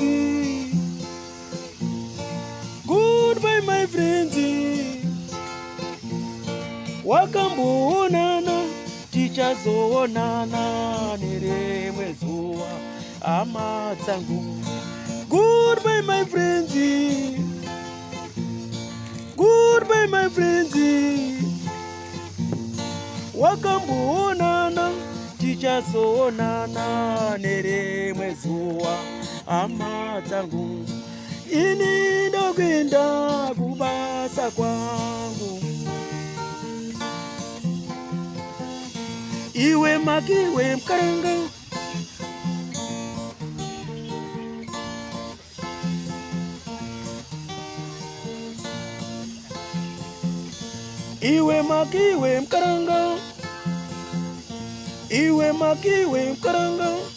Goodbye my friends. Wakamboonana tichazoonana nerimwe zuva hama dzangu. Goodbye my friends. Goodbye my friends. Wakamboonana tichazoonana nerimwe zuva hama dzangu. Ini ndokuenda kubasa kwangu. Iwe makiwe mkaranga. Iwe makiwe mkaranga. Iwe makiwe mkaranga.